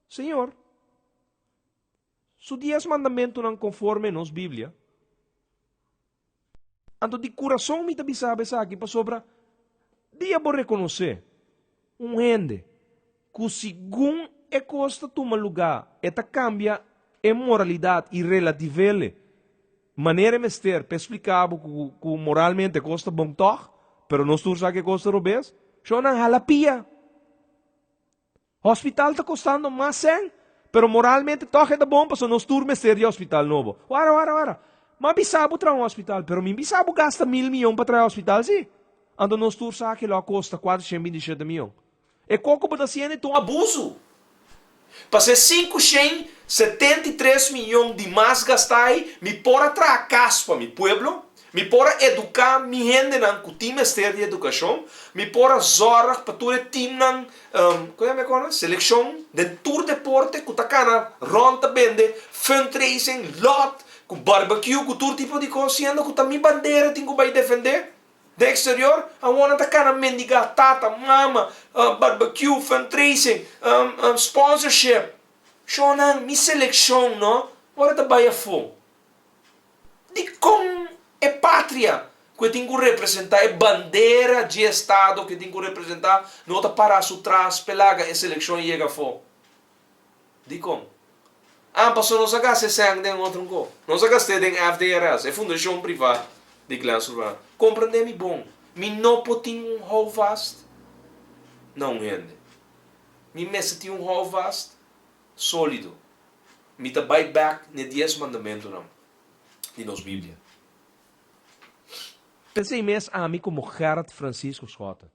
Señor Su dies mandamentunan konforme nos Biblia. Anto di kurason mi ta bisa bo esaki pasobra dia bo rekonosé un hende ku segun e kos ta tuma lugá e ta kambia e moralidat i relativ'ele manera e mester pa e splika bo ku moralmente e kos ta bon tòg, pero nos tur sa ku e kos ta robes, shownan hala pia. Hospital ta kostando mas sèn. Pero moralmente tòg e ta bon pasobra nos tur mester di hospital nobo. Wara, wara, wara. M'a bisa bo traha un hospital, pero mi bisa bo gasta mil miyon pa traha e hospital si. Anto nos tur sa ke lo a kosta kuatershen binti shete miyon. E koko bo ta hasiendo ta un abuso. Pas'e 573 miyon di mas gastá ei, mi por a traha kas pa mi pueblo, mi por a eduká mi hendenan ku tin mester di edukashon, mi por a zòrg pa tur e timnan, kon yama e kònan, selekshon den tur deporte ku ta kana rònt ta bende fundraising, lòt, ku barbecue, ku tur tipo di kos, siendo ku ta mi bandera tin ku bai defendé. Den exterior, awor nan ta kana mendiga tata, mama, barbecue, fundraising, sponsorship. Shownan, mi seleccion no, ora ta bai afo. Dikon e patria ku e tin ku representa, e bandera dje estado ku e tin ku representa, no ta para su tras p'e laga e seleccion yega afo? Dikon? Ah, pasobra nos a gasta e sèn den otro nko. Nos a gast'é den FDRS, e fundashon privá di Glen Survana. Komprendé mi bon, mi no por tin un houvast na un hende. Mi mester tin un houvast sólido. Mi ta bai bèk n'e dies mandamentunan di nos Biblia. P'esei mes ami komo Gerrit Francisco Schotte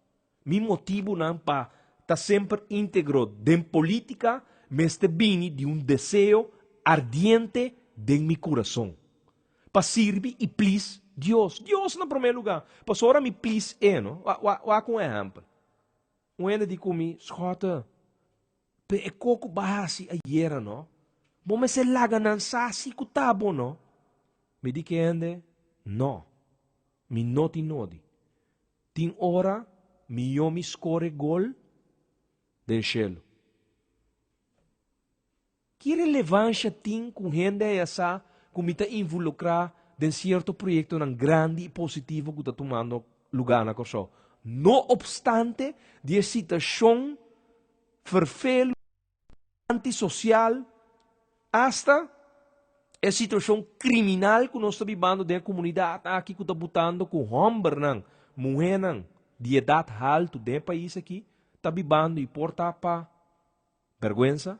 Mi motibunan pa ta semper íntegro den polítika mester bini di un deseo ardiente den mi kurason pa sirbi i plis Dios. Dios na promé lugá, pasobra ora mi plis E, no? Wak un ehèmpel. Un hende di ku mi, Schotte, pe e koko bo a hasi ayera, no? Bo mester laga nan sa si ku ta bo, no? Mi di ku e hende, No, mi no tin nodi. Tin ora mihó mi score gol den shelu. Ki relevansha tin ku hende haya sa ku mi ta involukrá den sierto proyektonan grandi i positivo ku ta tumando lugá na Kòrsou, no opstante di e situashon ferfelu, antisosial, asta e situashon kriminal ku nos ta bibando den e komunidat aki ku ta butando ku hòmbernan, muhénan di edat haltu den e pais aki ta bibando i por ta pa bèrgwensa,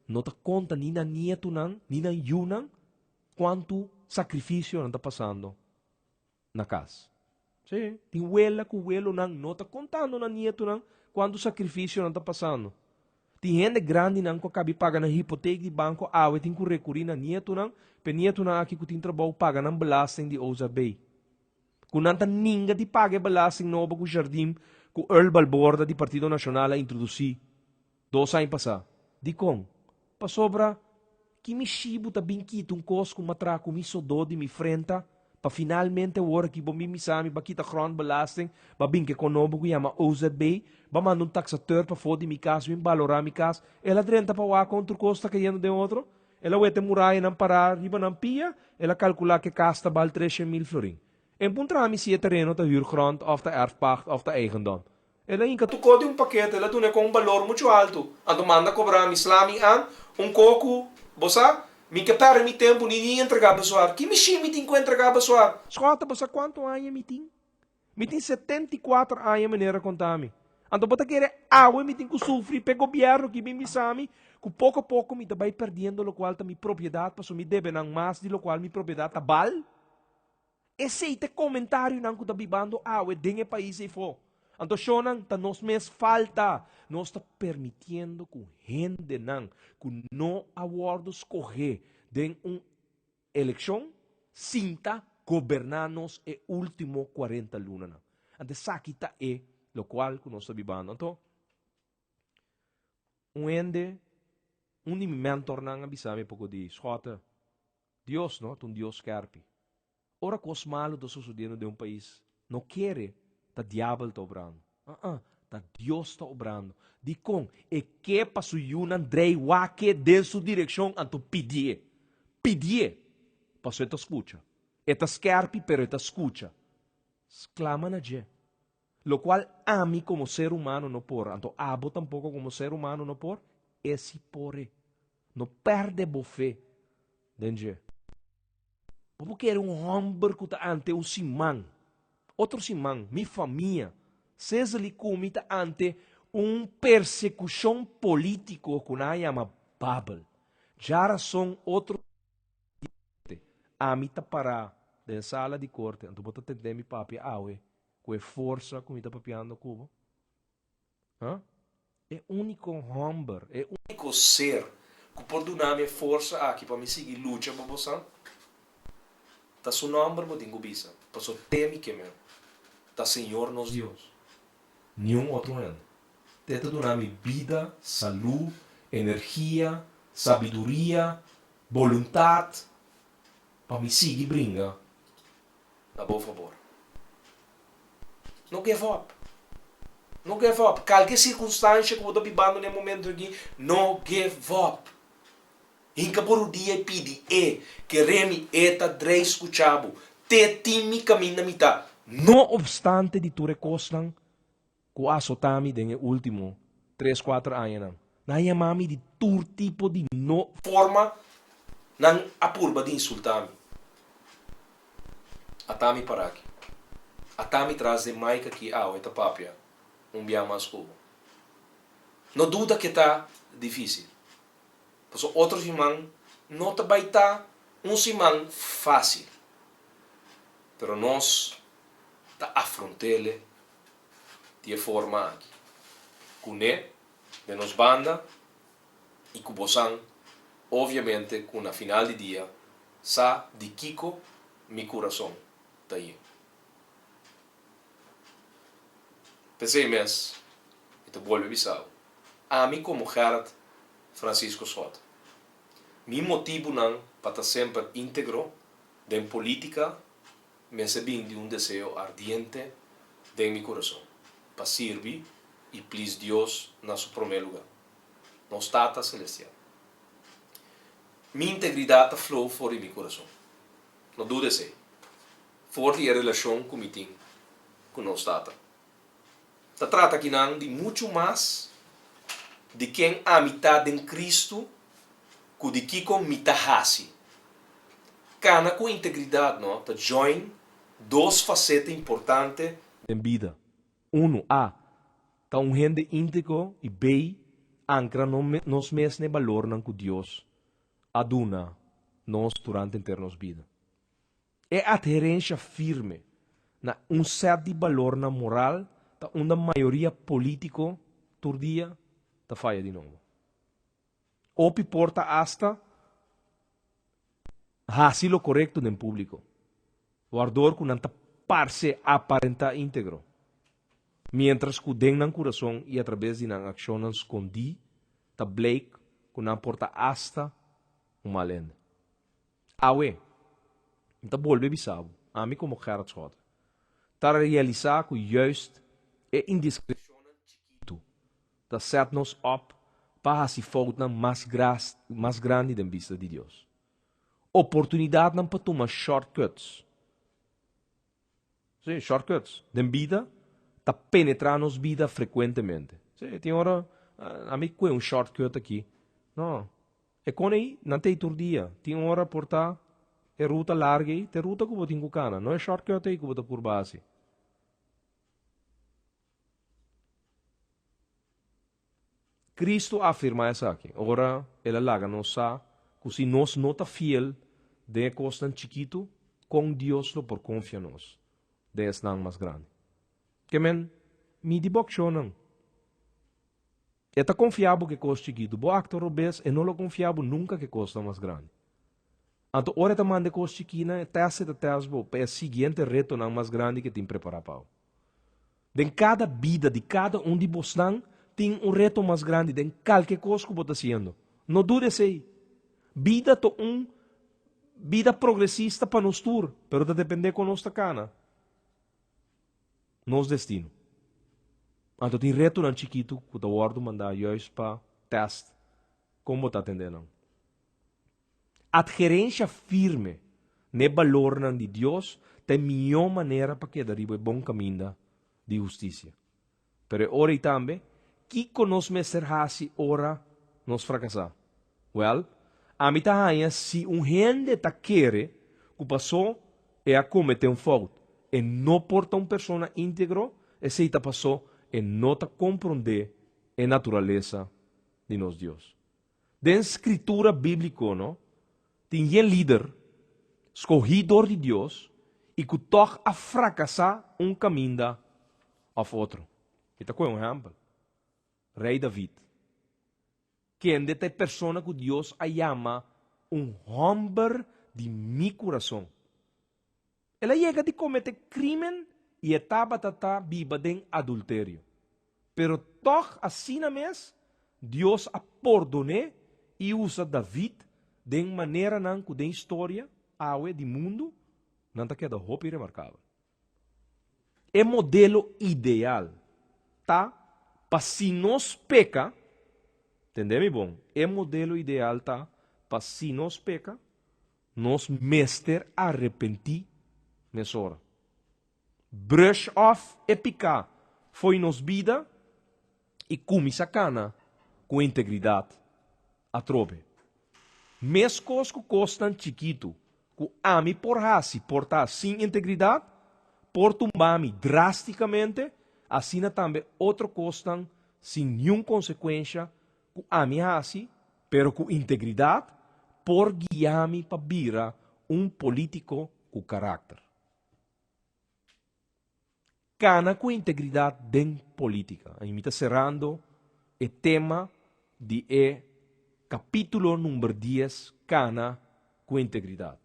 no ta konta ni nan nietunan ni nan yunan kuantu sakrifisio nan ta pasando na kas. Sí, tin wela ku welonan no ta kontando nan nietunan kuantu sakrifisio nan ta pasando. Tin hende grandinan ku a kabi paga nan hipotek di banko awe tin ku rekurí nan nietunan p'e nietunan aki ku tin trabou paga nan belasting di OZB. Ku nan ta ninga di paga e belasting nobo ku Jardim ku Earl Balborda di Partido Nashonal a introdusí dos aña pasá. Dikon? Pasobra, ki mi shibu ta bin kita un kos ku m'a traha ku mi sodó di mi frenta, pa finalmente awor aki bo bin bisa mi ba kita grondbelasting, ba bin ke konobo ku yama OZB, ba manda un taxateur pafó di mi kas bin balorá mi kas. El a drenta pa wak kon tur kos ta kayendo den otro. El a weta e murayanan pará riba nan pia, el a kalkulá ke kas ta bal 300,000 florin. En puntra mi si e tereno ta huurgrond òf ta erfpacht òf ta eigendom. El a hinka tur kos den un pakete, el a duna e kon un balor muchu altu. Anto manda kobra mi sla mi an un ko ku, bo sa, mi ke pèrdè mi tempu ni ni entregá besoar. Ki mishin mi tin ku entregá besoar? Skòta, bo sa kuantu aña mi tin? Mi tin 74 aña, meneer a konta mi. Anto bo ta kere awe mi tin ku sufri p'e gobièrnu ki bin bisa mi ku poko poko mi ta bai pèrdiendo lokual ta mi propiedat pasobra mi debe nan mas di lokual mi propiedat ta bal? Esei ta e komentarionan ku ta bibando awe den e pais eifó. Anto shonnan, ta nos mes falta. Nos ta permitiendo ku hendenan ku no a wòrdu skohé den un elekshon sinta goberná nos e último kuarenta lunanan. Anto esaki ta e lokual ku nos ta bibando. Anto un hende, un di mi mentornan a bisa mi poko di, Schotte, Dios no ta un Dios skerpi. Ora kos malu ta sosodiendo den un pais, no kere ta diabel ta obrando. Uh-uh, ta Dios ta obrando. Dikon? E ke pa su yunan drei wak den su direkshon, anto pidié. Pidié! Pasobra e ta skucha. E ta skerpi, pero e ta skucha. Sklama na dje. Lokual ami komo ser humano no por, anto abo tampoko komo ser humano no por, e si por e. No pèrdè bo fe den dje. Bo por kere un hòmber ku ta ante un siman, otro siman, mi famia, Cesely ku mi ta ante un persekushon polítiko ku nan a yama Babel. Djarason otro dia ami ta pará den sala di korte anto bo ta tende mi papia awe ku e forsa ku mi ta papiando ku bo? Ha? E úniko hòmber, e úniko ser ku por duna mi e forsa aki pa mi sigui lucha pa bosan, ta su nòmber bo tin ku bisa, pasobra te mi ke men, ta Señor nos Dios, niun otro hende. Te ta duna mi bida, salú, energia, sabiduria, boluntat pa mi sigui bringa na bo fabor. No give up. No give up. Kalke sirkunstansha ku bo ta bibando na e momento aki, no give up. Hinka bo rudia i pidi E, kere mi, E ta drei skucha bo. Te tin mi kaminda mi ta. No opstante di tur e kosnan ku a asotá mi den e último tres kuater añanan, nan a yama mi di tur tipo di no. Forma, nan a purba di insultá mi. Ata mi para aki. Ata mi tras den mic aki awe ta papia un bia mas ku bo. No duda ke ta difísil. Pasobra otro siman no ta bai ta un siman fásil. Pero nos ta afront'ele di e forma aki, kuné den nos banda i ku bosan, obviamente ku na final di dia sa di kiko mi kurason ta yen. P'esei mes mi ta bolbe bisa bo, ami komo Gerrit Francisco Schotte, mi motibunan pa ta semper íntegro den polítika mester bin di un deseo ardiente den mi kurason pa sirbi i plis Dios na su promé lugá, nos Tata Selestial. Mi integridat ta flow for di mi kurason, no duda esei, for di e relashon ku mi tin ku nos Tata. Ta trata akinan di muchu mas di ken ami ta den Kristu ku di kiko mi ta hasi. Kana ku integridat no ta join dos faseta importante den bida. Unu, A ta un hende íntegro i B, ankra nos mes na e balornan ku Dios a duna nos durante henter nos bida. E adherensha firme na un sèt di balornan moral ta unda mayoria polítiko tur dia ta faya di nobo. Hopi por ta asta hasi lo korekto den públiko, wardor ku nan ta parse aparentá íntegro, miéntras ku den nan kurason i atrabes di nan akshonnan skondí ta bleik ku nan por ta asta un mal hende. Awe, mi ta bolbe bisa bo, ami komo Gerrit Schotte, ta realisá ku juist e indiskreshonnan chikitu ta sèt nos òp pa hasi foutnan mas mas grandi den bista di Dios. Oportunidatnan pa tuma shortcuts. Sí, shortcuts den bida ta penetrá nos bida frekuentemente. Sí, tin ora ami kue un shortcut aki. No, e kon ei nan ta ei tur dia. Tin ora por ta e ruta largu ei ta e ruta ku bo tin ku kana, no e shortcut ei ku bo ta purba hasi. Kristu a afirmá esaki ora el a laga nos sa ku si nos no ta fiel den e kosnan chikitu, kon Dios lo por konfia nos den esnan mas grandi? Ke men, midi bo akshonnan. E ta konfia bo ku e kos chikitu. Bo aktua robes, e no lo konfia bo nunka ku e kosnan mas grandi. Anto ora e ta manda e kos chikinan, e tèst e ta tèst bo pa e siguiente retonan mas grandi ku e tin prepará pa bo. Den kada bida di kada un di bosnan tin un reto mas grandi den kalke kos ku bo ta hasiendo. No duda esei. Bida ta un bida progresista pa nos tur, pero ta depende kon nos ta kana nos destino. Anto tin retonan chikitu ku ta wòrdu mandá juist pa tèst kon bo ta atendé nan. Adherensha firme n'e balornan di Dios ta e mihó manera pa keda riba e bon kaminda di hustisia. Pero e ora ei tambe, kiko nos mester hasi ora nos frakasá? Wèl, ami ta haña si un hende ta kere ku pasó e a kometé un fout, e no por ta un persona íntegro, esei ta pasó e no ta komprondé e naturalesa di nos Dios. Den Skritura bíbliko no tin yen lider skohí dor di Dios i ku tòg a frakasá un kaminda òf otro. Mi ta kohe un ehèmpel, Rei David, kende ta e persona ku Dios a yama un hòmber di mi kurason. El a yega di kometé krímen i e tabata ta biba den adulterio. Pero tòg asina mes Dios a pordon'é i usa David den maneranan ku den historia awe di mundu nan ta keda hopi remarkabel. E modelo ideal ta pa si nos peka, tende mi bon, e modelo ideal ta pa si nos peka, Nos mester arepentí mesora. Brush off e piká fo'i nos bida i kuminsá kana ku integridat atrobe. Meskos ku kosnan chikitu ku ami por hasi por ta sin integridat, por tumba mi drástikamente, asina tambe otro kosnan sin niun konsekuensha ku ami hasi, pero ku integridat, por guia mi pa bira un polítiko ku karakter. Kana ku integridat den polítika. I mi ta serando e tema di e kapítulo number dies, Kana ku integridat.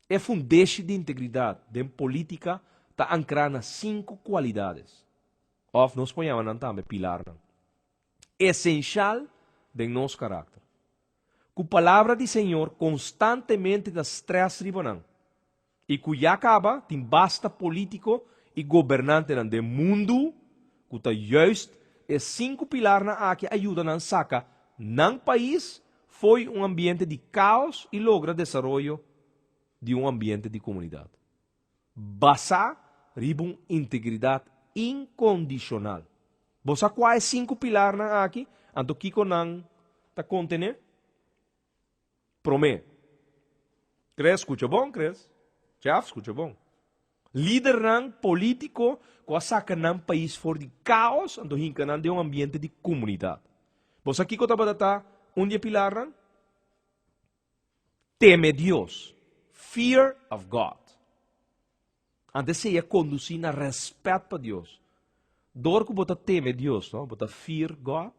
E fundeshi di integridat den polítika ta ankrá na sinku kualidades, òf nos por yama nan tambe pilarnan. Esenshal den nos karakter. Ku palabra di Señor konstantemente ta strès riba nan i ku ya kaba tin basta polítiko i gobernantenan den mundu ku ta juist e sinku pilarnan aki a yuda nan saka nan pais fo'i un ambiente di kaos i logra desaroyo di un ambiente di komunidat. Basá riba un integridat inkondishonal. Bo sa kua e sinku pilarnan aki, anto kiko nan ta kontené? Promé, Chris, skucha bon, Chris. Jeff, skucha bon. Lidernan polítiko ku a saka nan pais for di káos anto hinka nan den un ambiente di komunidat. Bo sa kiko tabata ta un di e pilarnan? Teme Dios, fear of God. Anto esei a kondusí na rèspèt pa Dios. Dor ku bo ta teme Dios, no, bo ta fear God,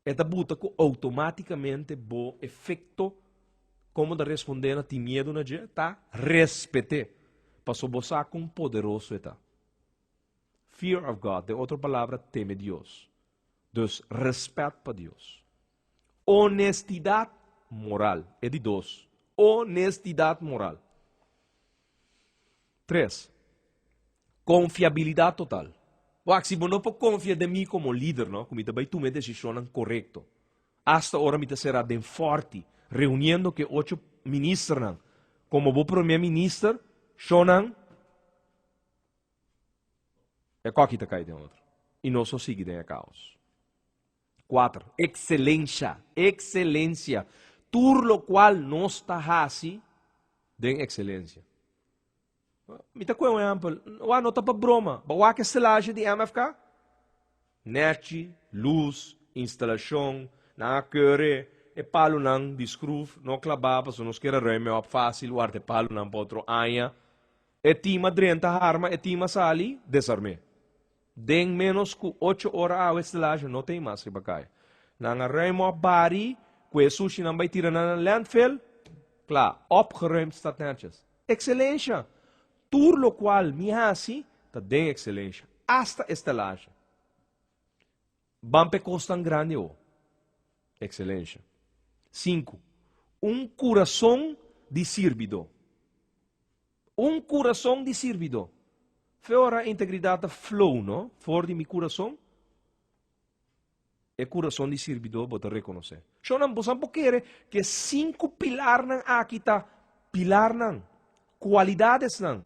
e ta buta ku outomátikamente bo efekto komo ta respondé na tin miedu na dje ta respet'é, pasobra bo sa kon poderoso e ta. Fear of God, den otro palabra, teme Dios. Dus, rèspèt pa Dios. Honestidat moral, e di dos. Honestidat moral. Tres, konfiabilidat total. Wak, si bo no por konfia den mi komo lider, no, ku mi ta bai tuma e desishonnan korekto, asta ora mi ta será den fòrti, reuniendo ku e ocho ministernan, komo bo promé minister, shonnan, e kòki ta kai den otro, i nos lo sigui den e kaos. Kuater, ekselensha, ekselensia. Tur lokual nos ta hasi den ekselensia. Mi ta kohe un ehèmpel, wak no ta pa broma, bo wak e stelage di MFK? Nèchi, lus, instalashon, nan a keure e palunan di skruf no klabá pasobra nos kier a ruim e òp fásil, warda e palunan pa otro aña. E tim a drenta harma, e tim a sali desarmé. Den ménos ku ocho ora awe stelage no ta ei mas riba kaya. Nan a ruim op bari ku e sushinan bai tira nan na landfill. Kla, opgeruimd staat netjes. Ekselensha! Tur lokual mi hasi ta den ekselensha, asta e stelage. Ban p'e kosnan grandi awor. Ekselensha. Sinku, un kurason di sirbidó. Un kurason di sirbidó. Fe ora integridat ta flow, no? For di mi kurason. E kurason di sirbidó bo ta rekonosé. Shonnan, bosan por kere ku e sinku pilarnan aki ta pilarnan, kualidadesnan,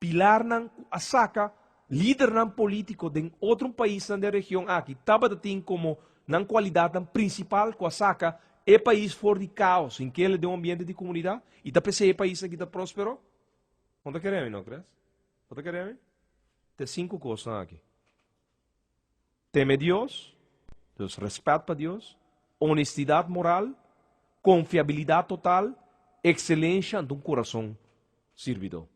pilarnan ku a saka lidernan polítiko den otro paisnan den region aki tabata tin komo nan kualidatnan prinsipal ku a saka e pais for di kaos sin kere den un ambiente di komunidat i ta p'esei e pais aki ta próspero? Bo ta kere mi, no kres? Bo ta kere mi? Ta e sinku kosnan aki. Teme Dios, dus rèspèt pa Dios, Honestidat moral, konfiabilidat total, ekselensha anto un kurason sirbidó.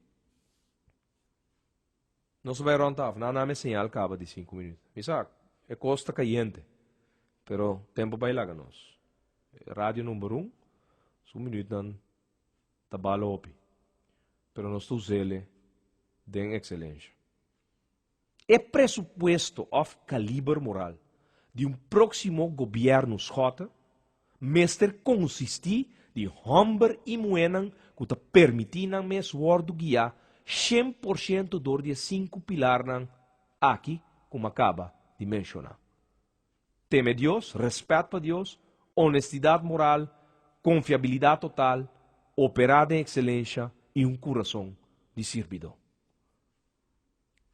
Nos a bai rònt af, nan a mi señal kaba di sinku minüt. Mi sa, e kos ta kayente, pero tempu bai laga nos. Radio number un, su minütnan ta bal hopi, pero nos ta us'ele den ekselensha. E presupuesto òf kaliber moral di un próksimo gobièrnu Schotte mester konsistí di hòmber i muhénan ku ta permití nan mes wòrdu guiá 100% dor di e sinku pilarnan aki ku m'a kaba di menshoná. Teme Dios, rèspèt pa Dios, onestidat moral, konfiabilidat total, operá den ekselensha i un kurason di sirbidó.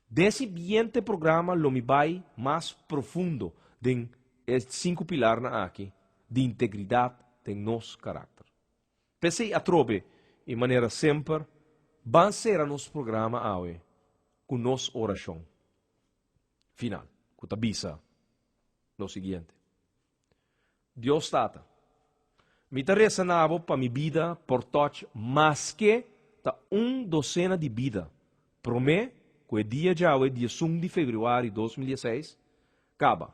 Den siguiente programa lo mi bai mas profundo den e sinku pilarnan aki di integridat den nos karakter. P'esei atrobe i manera semper ban sera nos programa awe ku nos orashon final ku ta bisa lo siguiente, Dios Tata, mi ta resa na bo pa mi bida por toch maske ta un docena di bida prome cu e dia djawe 11 di februari 2016 caba,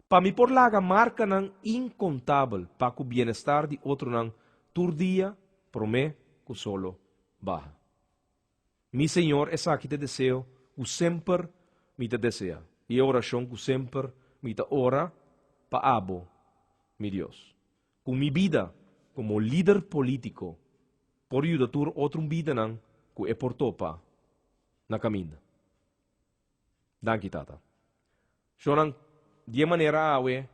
pa mi por laga marcanan incontabel pa cu bienestar di otronan tur dia prome cu solo baha. Mi Señor, esaki ta e deseo ku semper mi ta desea i e orashon ku semper mi ta ora pa abo, mi Dios. Ku mi bida komo lider polítiko por yuda tur otro bidanan ku e por topa na kaminda. Danki, Tata. Shonnan, di e manera awe,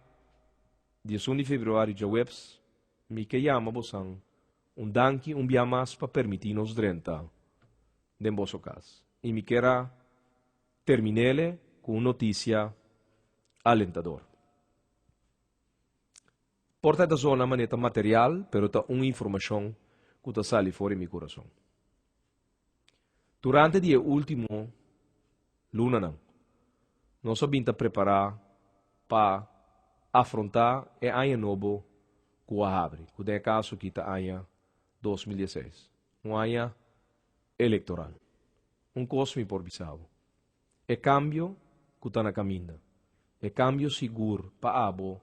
11 di februari djaweps, mi ke yama bosan un danki un bia mas pa permití nos drenta den boso kas. I mi ker a termin'ele ku un notisia alentador. Por ta e ta zona manera ta material, pero ta un informashon ku ta sali for di mi kurason. Durante di e último lunanan, nos a bin ta prepará pa afrontá e aña nobo ku a habri, ku den e kaso aki ta aña 2016, un aña elektoral. Un kos mi por bisa bo, e kambio ku ta na kaminda, e kambio sigur pa abo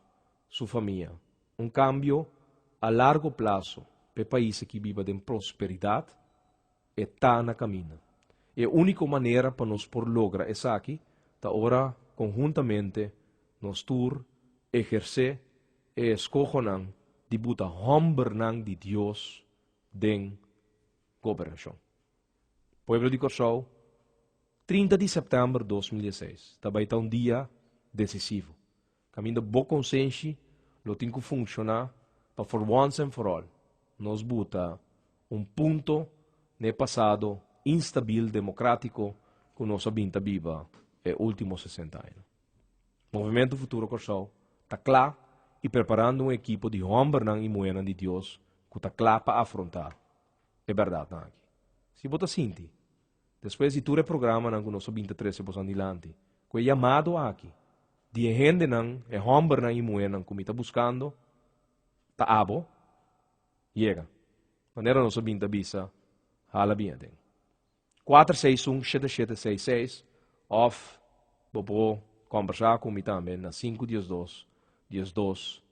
su famia, un kambio a largo plaso pa e pais aki biba den prosperidat, e ta na kaminda. E úniko manera pa nos por logra esaki ta ora konhuntamente nos tur ehersé e eskohonan di buta hòmbernan di Dios den gobernashon. Pueblo di Kòrsou, 30 di sèptèmber 2016 ta bai ta un dia desisivo, kaminda bo konsenshi lo tin ku funshoná pa for once and for all nos buta un punto na e pasado instabil demokratiko ku nos a bin ta biba e último 60 aña. Movementu Futuro Kòrsou ta kla i preparando un ekipo di hòmbernan i muhénan di Dios ku ta kla pa afrontá e bèrdatnan aki. Si bo ta sinti, despues di tur e programanan ku nos a bin ta trese boso dilanti, ku e yamado aki di e hendenan, e hòmbernan i muhénan ku mi ta buskando, ta abo, yega. Manera nos a bin ta bisa, hala bin aden. 461 7766 òf bo por kòmbersá ku mi tambe na 5 12 12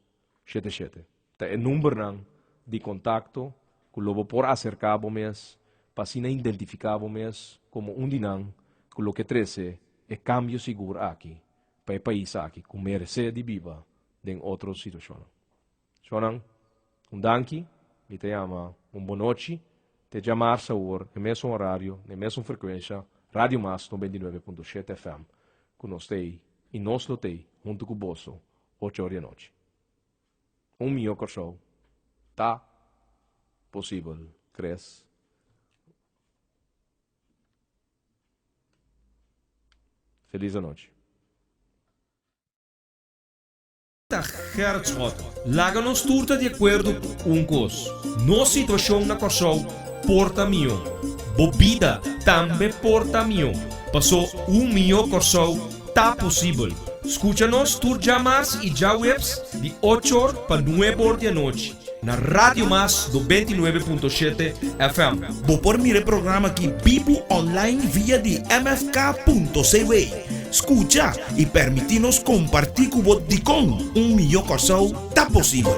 77. Ta e numbernan di kontakto ku lo bo por aserká bo mes pa asina identifiká bo mes komo un di nan ku lo ke trese e kambio sigur aki pa e pais aki ku meresé di biba den otro situashonnan. Shonnan, un danki, mi ta yama un bonochi, te djamarsa awor n'e mesun orario, n'e mesun frekuensha, Radio Mas 99.7 FM, ku nos ta ei i nos lo ta ei huntu ku boso ocho or di anochi. Un mihó Kòrsou ta posibel, Chris. Felis anochi. Ta Gerrit Schotte. Laga nos tur ta di akuerdo ku un kos, nos situashon na Kòrsou por ta mihó. Bo bida tambe por ta mihó, pasó un mihó Kòrsou ta posibel. Skucha nos tur djamars i djaweps di ocho or pa nuebe or di anochi na Radio Mas 99.7 FM. Bo por mira e programa aki bibu online via di mfk.cw. Skucha i permití nos kompartí ku bo dikon un mihó Kòrsou ta posibel.